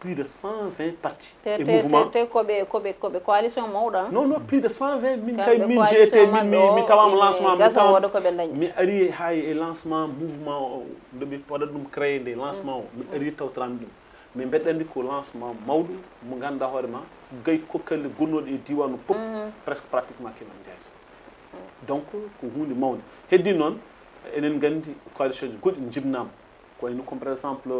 plus de cent vingt partis Te, e te, mouvement. Te, te ko ɓe, ko ɓe, ko ɓe coalition mawɗo, hein? Non, non, plus de cent vingt, min kay, min jeeyete, min, mi, mi tawama lancement, mi gasa tawa, wooda ko ɓe dañi. Mi ari hay e lancement mouvement o, nde mi waɗat ɗum créé nde lancement o, mi ari tawtorami ɗum. Min mbeɗa anndi ko lancement mawɗo mo ngannduɗaa hoore ma, gay kokkalɗe gonnooɗe e diiwaan o fof, presque pratiquement keɓan jaayde. Donc, ko huunde mawnde. Heddi noon, enen nganndi coalition ji goɗɗi njibnaama. Ko wayno comme par exemple,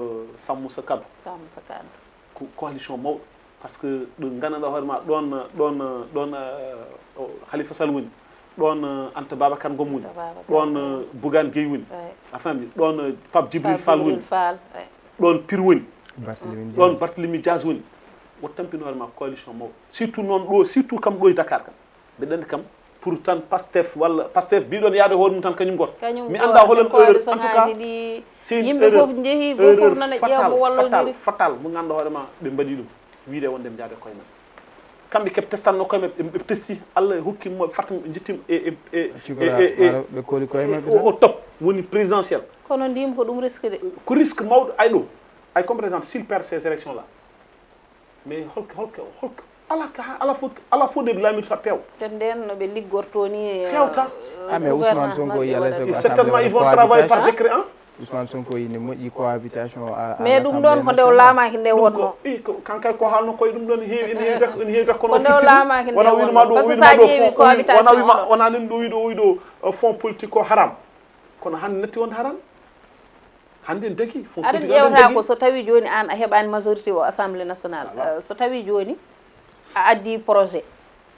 Sammu Sa Kaddu. Sammu Sa Kaddu. Ko coalition mawɗo. Parce que ɗo ngannduɗaa hoore ma ɗoon, ɗoon, ɗoon, eh, o Khalifa Sall woni. Ɗoon, eh, Anta Babacar Ngom woni. Anta Babacar Ngom. Ɗoon, eh, Bougane Gueye woni. Ouais. A faami? Ɗoon, eh, Pape Djibril Fall woni. Pape Djibril Fall, ouais. Ɗoon Pire woni. Barthélémy Dias. Ɗoon Barthélémy Dias woni. Woto tampin hoore ma coalition mawɗo. Surtout noon ɗo, surtout kam ɗo e Dakar kam. Mbeɗa anndi kam, pour tan Pastef walla Pastef mbiɗon yaade hoore mum tan kañum goto. Kañum mi goto, annda holon erreur, en tout cas, c'est une erreur, yimɓe fof njehi, fof nana ƴeewa mo wallondiri. Fatal, fatal, mo ngannduɗaa hoore ma ɓe mbaɗi ɗum. Wiide wonde mi jaade koye men. Kamɓe keɓe testanno koye maɓɓe, ɓe testi, Allah hokki mo, fat ɓe jetti mo e, e, e, e, e, ɓe koli koye maɓɓe o, o top, woni présidentiel. Kono ndima ko ɗum risque de. Ko risque mawɗo, ay ɗo. Ay comme par exemple, s'il perd ces élections-là, mais holko, holko, holko, ala ka, ala fo, ala fo de laamiɗo ta peew. Te nden no ɓe liggorto ni, eh, hewta. Ah, mais Ousmane Sonko yi alay sago assemblée waɗa cohabitation. Certainement, ils vont travailler par décret, hein? Ousmane Sonko yi ne moƴƴi cohabitation à, à l'Assemblée nationale. Mais ɗum ɗon ko nde o laamaaki nde wonno. Ɗum ko, i, ko, kanko ko haalno koye ɗum ɗon heewi, ene heewi dak-, ene heewi dakkono. Ko nde o laamaaki nde wonno. Wona wiide ma ɗo, wiide ma ɗo fond, wona wiide ma, wona nen ɗo wiide o, wiide o, uh, fonds politique ko haram. Kono hannde natti wonde haram. Hannde en dagi, fof aɗa ƴeewata ko so tawi jooni aan a heɓaani majorité o Assemblée nationale. Voilà. Euh, so tawi jooni a addi projet,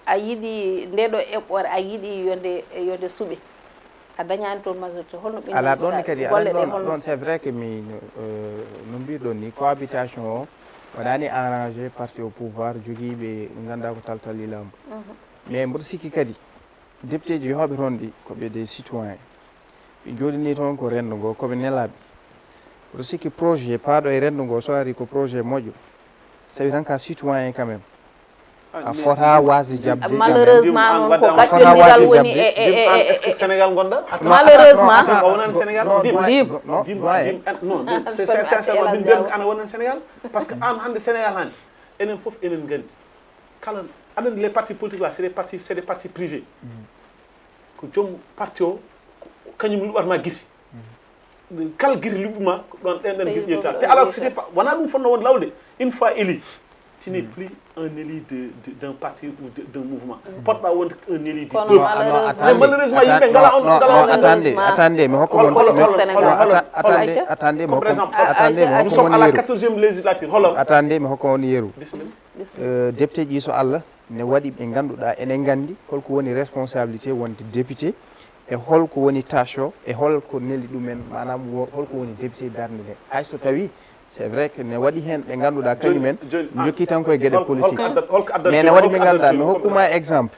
a yiɗi nde ɗo eɓɓore, a yiɗi yo nde, yo nde suɓe. A dañaani toon majorité. Holno ɓe ala ɗon ne kadi, ala ɗon, ɗon c'est vrai que mi, euh, no mbiɗon ni, cohabitation o waɗaani arrangé parti au pouvoir, jogiiɓe ɓe ngannduɗaa ko taltal laamu. Mais mboɗo sikki kadi, député ji yahooɓe toon ɗi, ko ɓe des citoyens. Ɓe njooɗinii toon ko renndo ngo, ko ɓe nelaaɓe. Mboɗo sikki projet paaɗo e renndo ngo, so ari ko projet moƴƴo. Sabi tan ka citoyen quand même. A fota waasde jaɓde quand même. Malheureusement noon ko gaccodiral woni e, e, e, e, e. Sénégal ngonɗa? Malheureusement. A wonani Sénégal? Dim. Dim. Dim. Non, non, c'est sincèrement, min mbiyatmi ko an a wonani Sénégal. Parce que an hannde Sénégal hannde, enen fof enen nganndi. Kala, aɗen les partis politiques là, c'est des partis, c'est des partis privés. Ko joom parti o, ko kañum luɓatma gisi. Kala gite luɓɓi ma, ko ɗon ɗen, ɗen gite ƴeewta. Te alors, c'était pas, wona ɗum fotno wonde lawde. Une fois élu, tu n'es plus un élu de, de, d'un parti ou de, d'un mouvement. Potɗa wonde un élu du peuple. Mais malheureusement, yimɓe ngala on, ngala on. Attendez, attendez, mi hokka mon, attendez, attendez, mi hokka, attendez, mi hokka mon yeru. Attendez, mi hokka on yeru. Bismillah. Euh, député ji, so Allah ne waɗi ɓe ngannduɗaa enen nganndi holko woni responsabilité wonde député, e holko woni tâche o, e holko neli ɗumen, maanaam wo- holko woni député darnde nde. Hay so tawi c'est vrai que ne waɗi heen ɓe ngannduɗaa kañumen jokki tan koye geɗe politique. Mais ne waɗi ɓe ngannduɗaa, mi hokkuma exemple,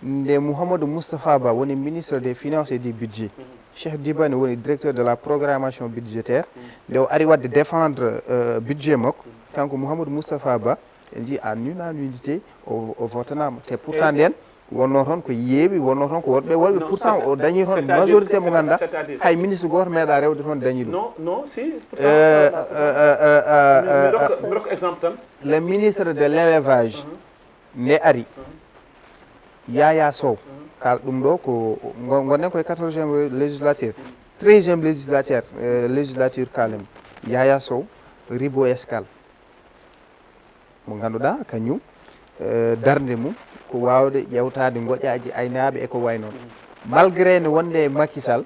nde Mouhamadou Moustapha Ba woni ministre des finances et du budget, Cheikh Diba ne woni directeur de la programmation budgétaire, nde o ari waɗde défendre euh, budget makko, kanko Mouhamadou Moustapha Ba, en jii en unanimité o, o votanama. Te pourtant nden wonno toon ko yeewi, wonno toon ko worɓe worɓe, pourtant o dañi toon majorité mo ganduɗa hay ministre goto meeɗa rewde toon dañi ɗum. Le ministre de l'élevage nde ari, Yaya Sow, kal ɗum ɗo ko gonɗen koye quatorzième législature, treizième législature, euh, législature kalen. Yaya Sow, Ribo Escale, mo ngannduɗaa kañum euh, darnde mum ko waawde ƴeewtaade ngoƴaaji aynaaɓe e ko wayi noon. Malgré ne wonde e Macky Sall,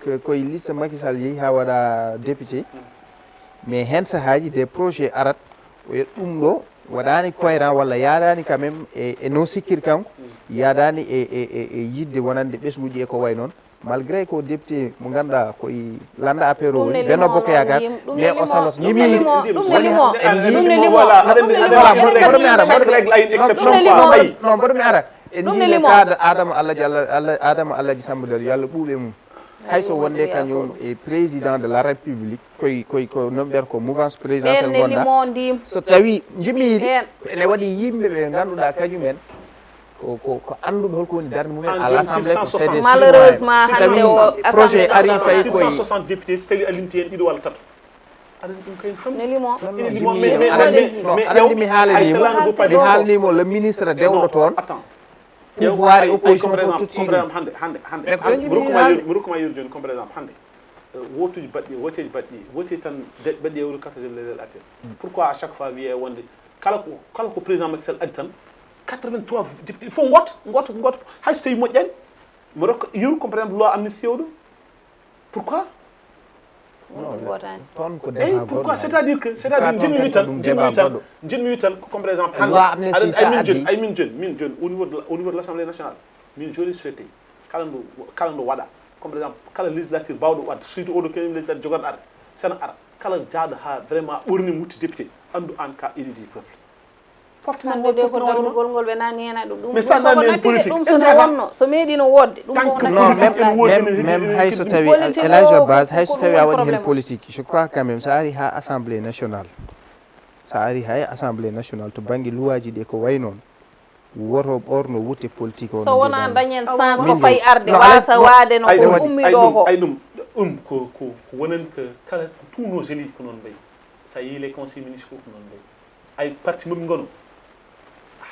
ko- koye liste Macky Sall yehi haa waɗa député, mais heen sahaaji des projets arat, oya ɗum ɗo waɗaani cohérent walla yaadaani quand même e, e no sikkiri kanko, yaadaani e, e, e, e yiɗde wonande ɓesnguuji e ko wayi noon. Malgré ko député mo ngannduɗaa koye lannda A P R o woni, Benno Bokk Yaakaar, mais o saloto ñimiiri. Woni en njii voilà, mboɗo mi ara, mboɗo non mboɗo mi ara. En njii le cas de Adama Alhaji Allah, Adama Alhaji Samba Dal, yo Allah ɓuuɓe mum. Hayso wonde kañum e président de la République, koye koye ko non mbiyata ko mouvance présidentielle ngonɗa. So tawi njimiiri ene waɗi yimɓe ɓe ngannduɗaa kañumen ko ko ko annduɓe holko woni darnde mumen à l'Assemblée, ko c'est des citoyens. So tawi projet ari fayi koye soixante députés, so tawi a limti heen ɗiɗo walla tato, aɗa ɗum kay nelimo. Non, non, jimmi, aɗa anndi, non, aɗa anndi mi haalani mo, mi haalani mo le ministre dewɗo toon, pouvoir et opposition fof totti ɗum. Hannde hannde hannde mais ko toon jimmi haali. Mi rokkuma yeru jooni comme par exemple hannde, wotuji baɗɗi, woteji baɗɗi, wote tan baɗɗi e wuro quatorzième législature. Pourquoi à chaque fois wiyee wonde kala ko kala ko président Macky Sall addi tan quatre-vingt-trois députés fof ngoto ngoto ngoto, hay so tawi moƴƴani, mi rokka yeru comme par exemple loi amnistie oɗo. Pourquoi? Toon ko débat goɗɗo. C'est-à-dire que c'est-à-dire jimmi tan jimmi tan jimmi tan comme par exemple hannde ay min jeune ay min jeune min jeune au niveau de au niveau de l'Assemblée nationale, min joni souhaité kala ndu kala ndu waɗa comme par exemple kala législature bawɗo wadde surtout oɗo kene législature jogoɗo ara sena ara kala jaaɗo ha vraiment ɓorni mutti député, andu an ka élu du peuple. Hannde de ko darugol ngol ɓe nani heen aɗo ɗum. Mais ça nani heen politique ɗum so nde wonno so meeɗino woodde ɗum ko non même même même hay so tawi Elijah Baz hay so tawi a waɗi heen politique, je crois quand même sa ari ha Assemblée nationale, sa ari hay Assemblée nationale to banggue luwaji ɗi ko way noon, woto ɓorno wutte politique o. So wonaa dañen sens ko fay arde wasa waade no ko ummi ɗo ko. Ay ɗum ɗum ko ko wonani ko kala tous nos élus ko noon mbayi. Sa yii les conseils municipaux ko noon mbayi. Ay parti moɓe ngonu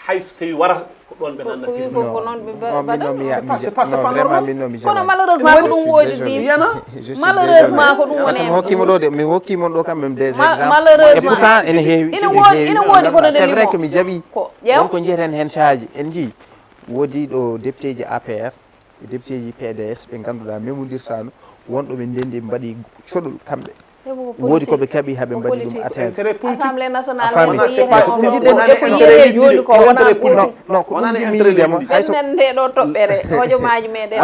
hay so tawi wara ko ɗoon ɓe nanna. Ko noon ɓe mbaɗa. Min noon mi ya mi non vraiment min noon mi kono malheureusement ko ɗum woodi ɗi. Malheureusement ko ɗum woni. Parce que mi hokkima ɗo de mi hokkima ɗo quand même des exemples et pourtant ene heewi ene woodi ene woodi kono c'est vrai que mi jaɓi won ko jeeten heen saaji en jii woodi ɗo député ji A P R e député ji P D S ɓe ngannduɗaa memondirtaano wonɗo ɓe ndendi mbaɗi coɗol kamɓe. Woodi ko ɓe kaɓi haɓe mbaɗi ɗum atteinte. Assemblée nationale a faami mais ko ɗum jiɗen jooni ko wona non non ko ɗum jimmi yiidema hay so ɓernen nde ɗo toɓɓere hojomaaji meɗen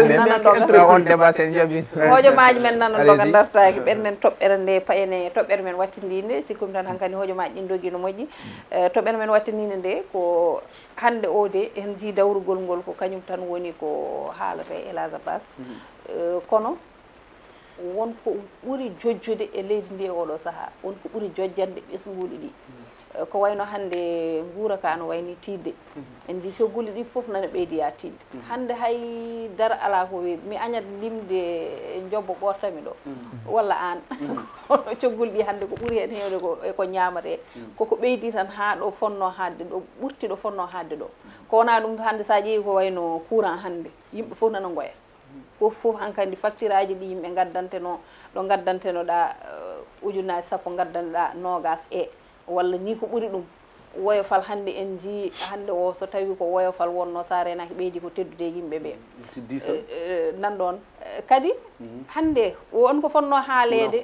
nana doga on débat sen jaɓi hojomaaji men nana doga dartaaki ɓernen toɓɓere nde payene toɓɓere men wattindinde sikkumi tan hankadi hojomaaji ɗin dogi no moƴƴi. Eh, toɓɓere men wattindinde nde ko hannde o de en jii dawrugol ngol ko kañum tan woni ko haalata e Elhadj Abbas. Eh, kono won ko ɓuri jojjude e leydi ndi e oɗo sahaa won ko ɓuri jojjande ɓesnguuli ɗi. Eh, ko wayno hannde nguura ka no wayni tiiɗde en jii cogguli ɗi fof nana ɓeydi ya tiiɗde. Hannde hay dara alaa ko weeɓi mi añat limde e njobbo ɓortami ɗo walla aan. Kono cogguli ɗi hannde ko ɓuri heen heewde ko e ko ñaamatee koko ɓeydi tan haa ɗo fonnoo haadde ɗo ɓurti ɗo fonnoo haadde ɗo. Ko wonaa ɗum hannde so a ƴeewi ko wayno courant hannde yimɓe fof nana ngoya. Fof fof hankadi facture aji ɗi yimɓe ngaddantenoo ɗo ngaddantenoɗaa ujunnaji sappo ngaddanoɗaa noogaas e walla nii ko ɓuri ɗum. Woyofal hannde en njii, hannde o so tawi ko woyofal wonno, so a reenaaki ɓeydi ko teddude e yimɓe ɓe. Nan ɗoon kadi hannde won ko fotno haaleede.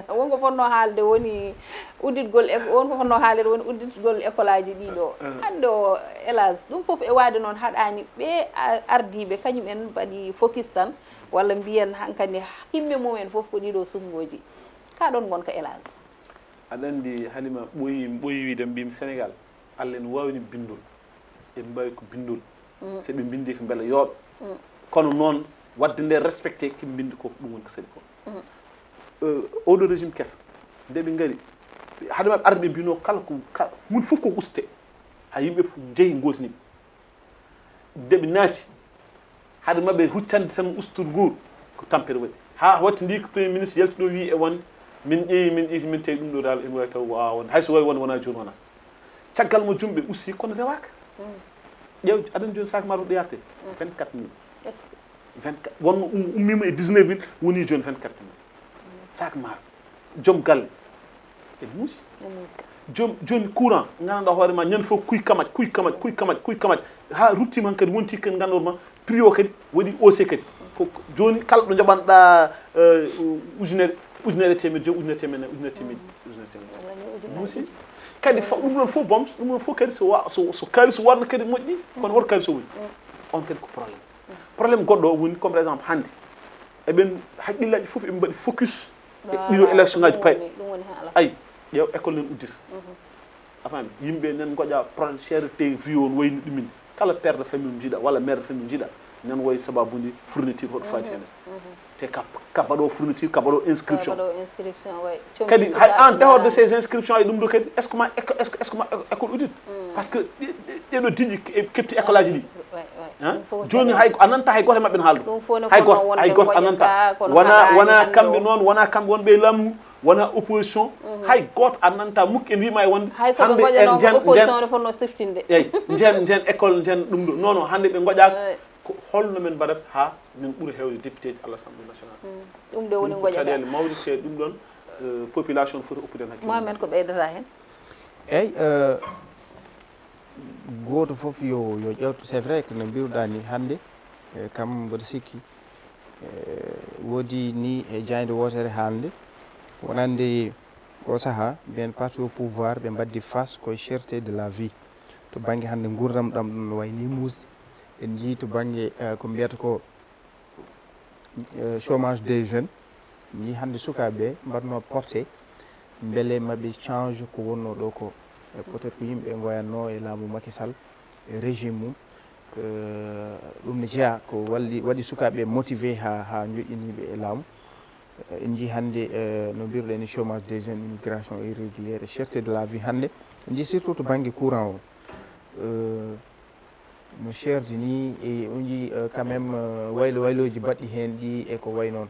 Won ko fotno haalde woni udditgol, won ko fotno haaleede woni udditgol ekolaaji ɗiɗo. Hannde o, hélas, ɗum fof e waade noon haɗaani ɓe ardiiɓe kañum en mbaɗi focus tan, walla mbiyen hankadi himme mum en fof ko ɗiɗo suɓngooji. Ka ɗoon ngonka, hélas. Aɗa anndi, Halima, ɓooyi mi ɓooyi wiide, mbiymi Sénégal, Allah ene waawni binndol, eɓe mbaawi ko binndol, so ɓe mbinndii ko mbela yooɗa. Kono noon, waɗde nde respecté, ko mbinndi ko, ɗum woni ko saɗi ko. Oɗo régime keso, nde ɓe ngari, hade maɓɓe arde ɓe mbino kala ko, kala, huunde fof ko uste, haa yimɓe fof njehi ngosni. Nde ɓe naati, hade maɓɓe huccande tan ustugol, ko tampere waɗi. Haa waɗti ndi ko Premier Ministre yalti ɗo wii e won, min ƴeewi, min ƴeewi, min tawi ɗum ɗo dal ene wawi taw ko wawa wonde. Hay so wawi wonde wona jooni wona. Caggal mo jumɓe usti kono rewaka. Ƴeew, aɗa anndi jooni sac maaro ɗo yarte? Vingt-quatre mille. Vingt-quatre, wonno um-, ummima e dix-neuf mille, woni jooni vingt-quatre mille. Sac maaro. Joom galle. Ene muusi. Joom, jooni courant, nganndanɗaa hoore ma, ñande fof kuy kamaj, kuy kamaj, kuy kamaj, kuy kamaj. Haa ruttiima hankadi, wonti kadi nganndanɗaa hoore ma, prix o kadi waɗi haussé kadi. Ko, ko, jooni kala ɗo njoɓanɗaa, eh, ujunere, ujunere e teemedde joyi, ujunere e teemedde nayi, ujunere e teemedde ɗiɗi, ujunere e teemedde nayi. Muusi. Kadi fa-, ɗum ɗoon fof boom, ɗum ɗoon fof kadi so wa-, so, so kaalis warno kadi moƴƴi, kono woto kaalis o woni. On kadi ko problème. Problème goɗɗo o woni, comme par exemple, hannde, eɓen haqqillaaji fof eɓe mbaɗi focus e ɗiɗo élection ngaji payɗi. Ay, ƴeew école nen uddita. A faami? Yimɓe nen ngoƴa projet cherté vie on wayni ɗumin. Kala père de famille mo njiɗa, walla mère de famille mo njiɗa, nen wayi sababundi fourniture hoto faati heen. Te ka, ka mbaɗo fourniture, ka mbaɗo inscription. Kadi hay en dehors de ces inscriptions e ɗum ɗo kadi, est-ce que ma, est-ce que, est-ce que ma école audit? Parce que ɗe-, ɗe-, ɗeɗo diƴƴi e kepti école aji ɗi. Hein? Jooni hay a nanta hay gooto e maɓɓe no haaldo. Hay gooto, hay gooto a nanta. Wona, wona kamɓe noon, wona kamɓe wonɓe e laamu, wona opposition. Hay gooto a nanta mukk en wiima e wonde. Hay so ɓe ngoƴano ko opposition ne fotno siftinde. Eyyi, nden, nden école, nden ɗum ɗo. Non, non, hannde ɓe ngoƴaaka. Ko holno men mbaɗata haa men ɓura heewde député ji à l'Assemblée nationale? Ɗum ɗo woni ngoƴata. Caɗeele mawɗe, te ɗum ɗoon, eh, population foti oppude heen hakkille. Mohamed, ko ɓeydata heen? Eyyi, eh, gooto fof yo, yo ƴeewtu. C'est vrai que no mbiruɗaa ni hannde, eh, kam mboɗo sikki, eh, woodi ni e jaaynde wootere haalde, wonande oo sahaa, ɓeen parti au pouvoir ɓe mbaɗdi face koye cherté de la vie. To bannge hannde nguurndam ɗam ɗum no wayi ni muusi. En njii to bannge, eh, ko mbiyata ko, eh, chômage des jeunes. En njii hannde sukaaɓe ɓe mbaɗno porté mbele maɓe change ko wonno ɗo ko. E peut-être ko yimɓe ngoyanno e laamu Macky Sall e régime mum. Ko ɗum ne jeyaa ko walli, waɗi sukaaɓe motivé haa, haa njoƴƴiniiɓe e laamu. Eh, en njii hannde, eh, no mbiruɗen ni chômage des jeunes, immigration irrégulière, cherté de la vie hannde. En njii surtout to bannge courant o. Eh, no cherdi ni, e on njii, eh, quand même, eh, waylo waylooji baɗɗi heen ɗi e ko wayi noon.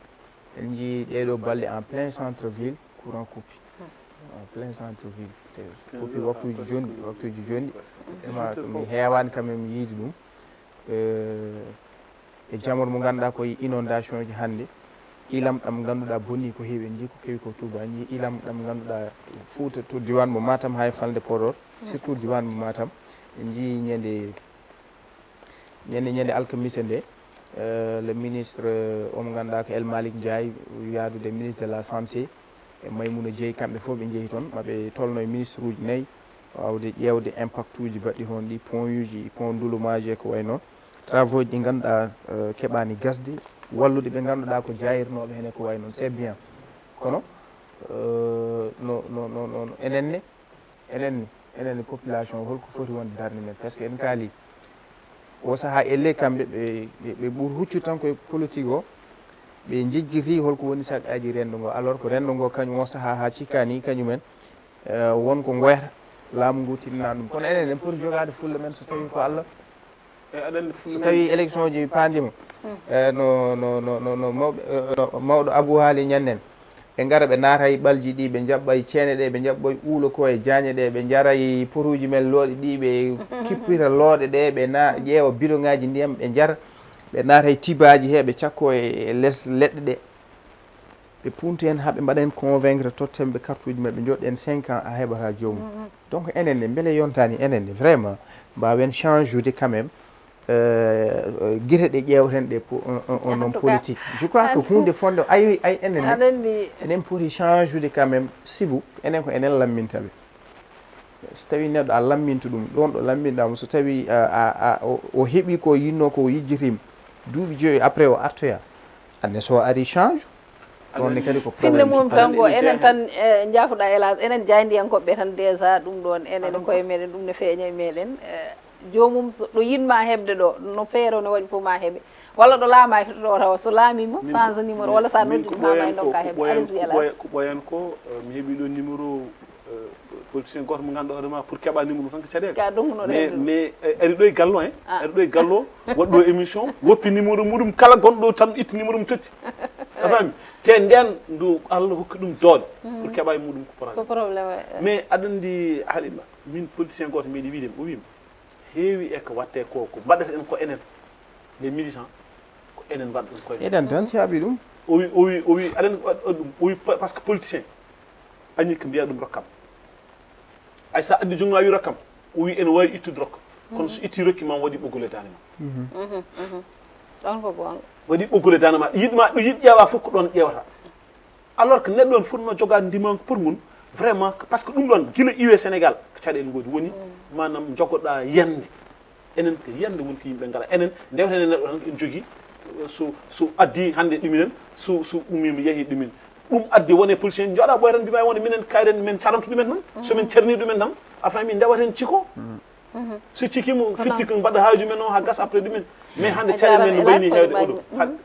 En njii ɗeeɗo balɗe en plein centre ville, courant coupé. En plein centre ville. Te coupé waktuuji jonɗi, waktuuji jonɗi. Ema ɗum heewaani quand même yiide ɗum. Eh, e jamanu mo ngannduɗaa ko e inondation ji hannde, ilam ɗam ngannduɗaa bonni ko heewi, en njii ko kewi ko Touba, en njii ilam ɗam ngannduɗaa Fouta to diwan mo Matam haa e falnde Podor, surtout diwan mo Matam. En njii ñande, ñande, ñande alkamisa nde, eh, le ministre, eh, o mo ngannduɗaa ko El Malick Ndiaye, yaadude ministre de la santé, e Maymouna Dieye, kamɓe fof ɓe njehi toon, maɓe tolno e ministre uji nayi, waawde ƴeewde impact uji baɗɗi toon ɗi, pont uji, pont Ndulumaaji e ko wayi noon. Travaux ji ɗi ngannduɗaa, eh, keɓaani gasde, wallude ɓe ngannduɗaa ko jaayirnooɓe heen e ko wayi noon. C'est bien. Kono, eh, no, no, no, no, no enen ne, enen ne, enen ne population o, holko foti wonde darnde men? Parce que en kaali, o sahaa elle kamɓe ɓe, ɓe, ɓe ɓuri huccude tan koye politique o, ɓe njejjiti holko woni saqqaaji renndo ngo, alors que renndo ngo kañum o sahaa haa cikkaani kañumen, eh, won ko ngoyata, laamu ngu tinna ɗum. Kono enen, en poti jogaade fulla men so tawii ko Allah. So tawii élection ji paandiima, eh, no, no, no, no, no mawɓe, eh, no mawɗo Abou haali ñannen, ɓe ngara ɓe naata e ɓalji ɗi, ɓe njaɓɓa e ceene ɗe, ɓe njaɓɓa e uulo ko e jaañe ɗe, ɓe njara e potuuji men looɗe ɗi, ɓe kippira looɗe ɗe, ɓe na-, ƴeewa bidoŋaaji ndiyam, ɓe njara, ɓe naata e tibaaji he, ɓe cakko e, e les leɗɗe ɗe. Ɓe puntu heen haa ɓe mbaɗa heen convaincre, totten ɓe carte uji maɓɓe, njoɗɗen cinq ans, a heɓataa joomum. Donc enen ne mbele yontani enen ne vraiment mbawen change ude quand même, euh, guite ɗe ƴeewten ɗe pour un, un, un homme politique. Je crois que hunde fonde ayi ayi enen ne eɗen poti change ude quand même, sibu enen ko enen lamminta ɓe. So tawi neɗɗo a lammintu ɗum ɗon ɗo lamminɗamo, so tawi o heɓi ko yinno ko yijjitima, duuɓi joyi après o artoya. Anne so ari change. Ɗon ne kadi ko problème mum tan go enen tan. Jaafuɗa, hélas, enen jaayndiyankoɓe tan déjà ɗum ɗon enen koye meɗen ɗum ne feeña e meɗen. Joomum ɗo yinma heɓde ɗo no feere no waɗi fof ma heɓe. Walla ɗo laamaaki ɗo tawa so laamiima change numéro walla sa noddi ɗum ma may ndokka heɓde. Alisi, hélas, ko ɓooyan ko mi heɓi ɗo numéro politicien goto mo ganduɗa hoore ma pour keɓa numéro tan ko caɗele. Ka ɗum no mais mais ari ɗo e gallo en, ari ɗo e gallo waɗɗo émission woppi numéro muɗum, kala gonɗo tan itti numéro mum totti. A faami? Te nden ndu Allah hokki ɗum doole pour keɓa e muɗum ko problème. Mais aɗa andi Halima, min politicien goto mbiɗi wiide o wima heewi e ko watte ko ko mbaɗata en ko enen les militants ko enen mbaɗa ɗum koye eɗen tan caaɓi ɗum. O wi o wi o wi aɗen waɗa ɗum o wi par ce que politicien añi ko mbiya ɗum rokkam. Ay sa addi jungo a wi rokkam, o wi ene wawi ittude rokka. Kono so itti rokki ma waɗi ɓoggol e dande ma. Ɗon ko gonga. Waɗi ɓoggol e dande ma yiɗma ɗo yiɗ ƴeewa fof ko ɗon ƴeewata. Alors que neɗɗo on fotno jogaade ndimanko pour mum vraiment, parce que ɗum ɗon gila iwe Sénégal ko caɗele ngoodi woni. Manam jogoɗa yande. Enen ko yande woni ko yimɓe ngala enen ndewten e neɗɗo tan en jogii. So so addi hande ɗuminen, so so ummima yeehi ɗumin. Ɗum addi wone politicien joɗa ɓoy tan mbima wonde minen kayren min caranto ɗumen tan, somin carni ɗumen tan a faami ndewaten ciko. So cikimo fitti ko mbaɗa haaju men o ha gas après ɗumen. Mais hande caɗele men no mbayni hewde oɗo,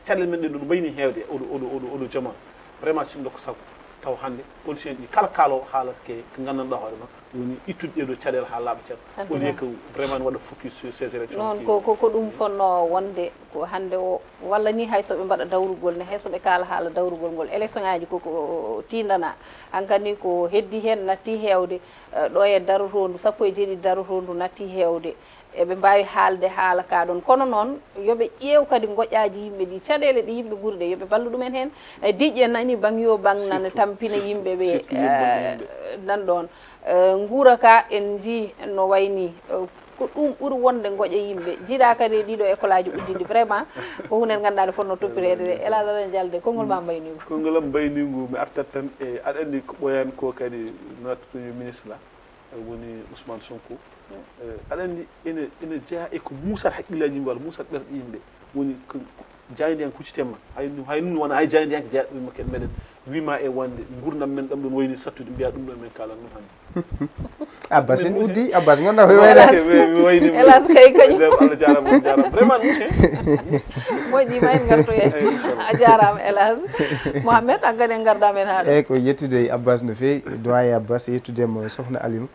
caɗele men ɗe no mbayni hewde oɗo oɗo oɗo oɗo jaman. Vraiment sinno ko sago taw hande politicien ɗi kala kaalo haalata ke ko gandanɗa hoore ma woni ittude ɗeɗo caɗele ha laaɓa ceer au lieu que vraiment ne waɗa focus sur ces élections. Noon ko ko ko ɗum fonno wonde ko hande o walla ni hayso ɓe mbaɗa dawrugol ne hayso ɓe kaala haala dawrugol ngol élection ngaji koko tindana. Hankadi ko heddi hen natti hewde. Ɗo e darotondu sappo e jeeɗiɗi darotondu natti hewde. Eɓe mbawi haalde haala ka ɗon kono noon yoɓe ƴeew kadi goƴaji yimɓe ɗi caɗele ɗe yimɓe guuri ɗe yoɓe ballu ɗumen hen. Diƴƴe nani bang yo bang nana tampina yimɓe ɓe nan ɗon. Nguura ka en ji no wayni. Ko ɗum ɓuri wonde goƴa yimɓe jiiɗa kadi e ɗiɗo école aji uddidi vraiment. Ko hunde ganduɗa nde fonno toppireede de elage aɗa jalde konngol ma mbaynigo. Konngol am mbaynigo mi artat tan e aɗa andi ko ɓoyan ko kadi notre premier ministre la woni Ousmane Sonko. Aɗa andi ene ene jeeya e ko muusat haqqillaaji yimɓe walla muusat ɓerɗe yimɓe woni ko jaayndiyanke huccitema hay ɗum hay ɗum wona hay jaayndiyanke jeeyaɗo ɗum makke meɗen wima e wonde gurdam men ɗam ɗon wayni sattude mbiya ɗum ɗon men kalan ɗum hannde. Abbas en uddi Abbas gonda koye wayde. Hélas kay kañum. Allah jarama on jarama vraiment monsieur. Moƴƴi ma en gartoye. A jarama hélas. Mohamed a gani en garda men haɗo. Eyyi ko yettude Abbas no fewi doyen Abbas yettudemo sohna Alima.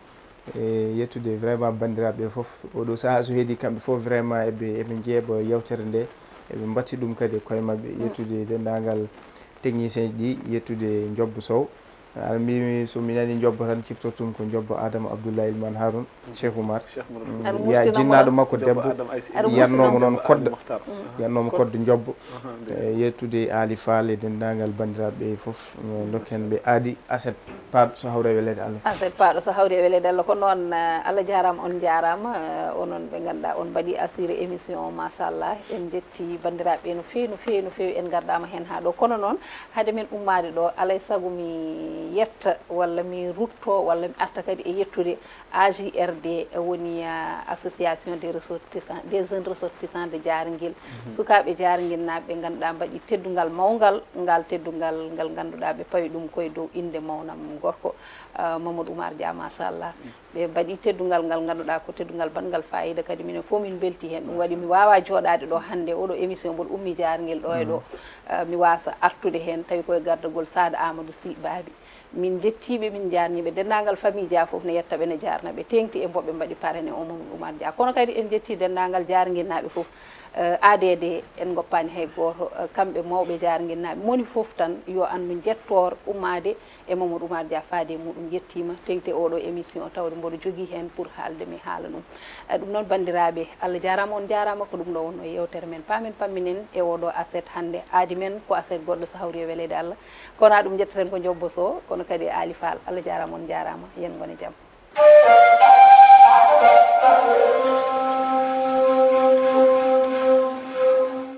E yettude vraiment banndiraaɓe ɓe fof oɗo sahaa so heedi kamɓe fof vraiment eɓe eɓe njeeɓa yewtere nde. Eɓe mbatti ɗum kadi e koye maɓɓe yettude denndaangal technicien ji ɗi yettude Njobbo Sow. Aɗa mbimi so mi nani Njobbo tan ciftortum ko Njobbo Adama Abdoulaye Ilman Harun Cheikh Oumar. Ya jinnaaɗo makko debbo yannoomo noon koddo yannoomo koddo Njobbo. E yettude Ali Fall e denndaangal banndiraaɓe ɓe fof dokken ɓe aadi aset. Paaɗo so hawri e weleede Allah. Aset paaɗo so hawri e weleede Allah ko noon. Allah jarama on jarama onon ɓe ganduɗa on mbaɗi assuré émission o machallah en jetti bandiraɓe no fewi no fewi no fewi en gardama hen ha ɗo kono noon haade men ummade ɗo alay saago mi yetta walla mi rutto walla mi arta kadi e yettude A J R D woni association des ressortissants des jeunes ressortissants de Diarguil. Sukaɓe Diarguil naɓe ɓe ganduɗa mbaɗi teddungal mawgal ngal teddungal ngal ganduɗa ɓe pawi ɗum koye dow inde mawnam gorko. Mamadou Oumar Dia machallah. Ɓe mbaɗi teddungal ngal ganduɗa ko teddungal baɗngal fayida kadi minen fof min belti hen ɗum waɗi mi wawa joɗade ɗo hande oɗo émission mboɗo ummi jarguel ɗo e ɗo. Mi wasa artude hen tawi koye gardagol Sada Amadou Sy Baby. Min jettiɓe min jarniɓe dendagal famille Dia fof ne yettaɓe ne jarnaɓe tengti e mboɓe mbaɗi parene o Mamadou Oumar Dia kono kadi en jetti dendagal jarguinnaɓe fof. A D D en goppani hay goto kamɓe mawɓe jarguinnaɓe moni fof tan yo andu jettor ummade e Mamadou Oumar Dia faade e muɗum yettima tengti oɗo émission tawde mboɗo jogui hen pour haalde mi haala ɗum. Ɗum noon bandiraɓe Allah jarama on jarama ko ɗum ɗo wonno e yewtere men pamen pamminen e oɗo aset hande aadi men ko aset goɗɗo so hawri e weleede Allah. Kono ɗum jettaten ko Jobbo Sow kono kadi e Ali Fall Allah jarama on jarama yen gone jaam.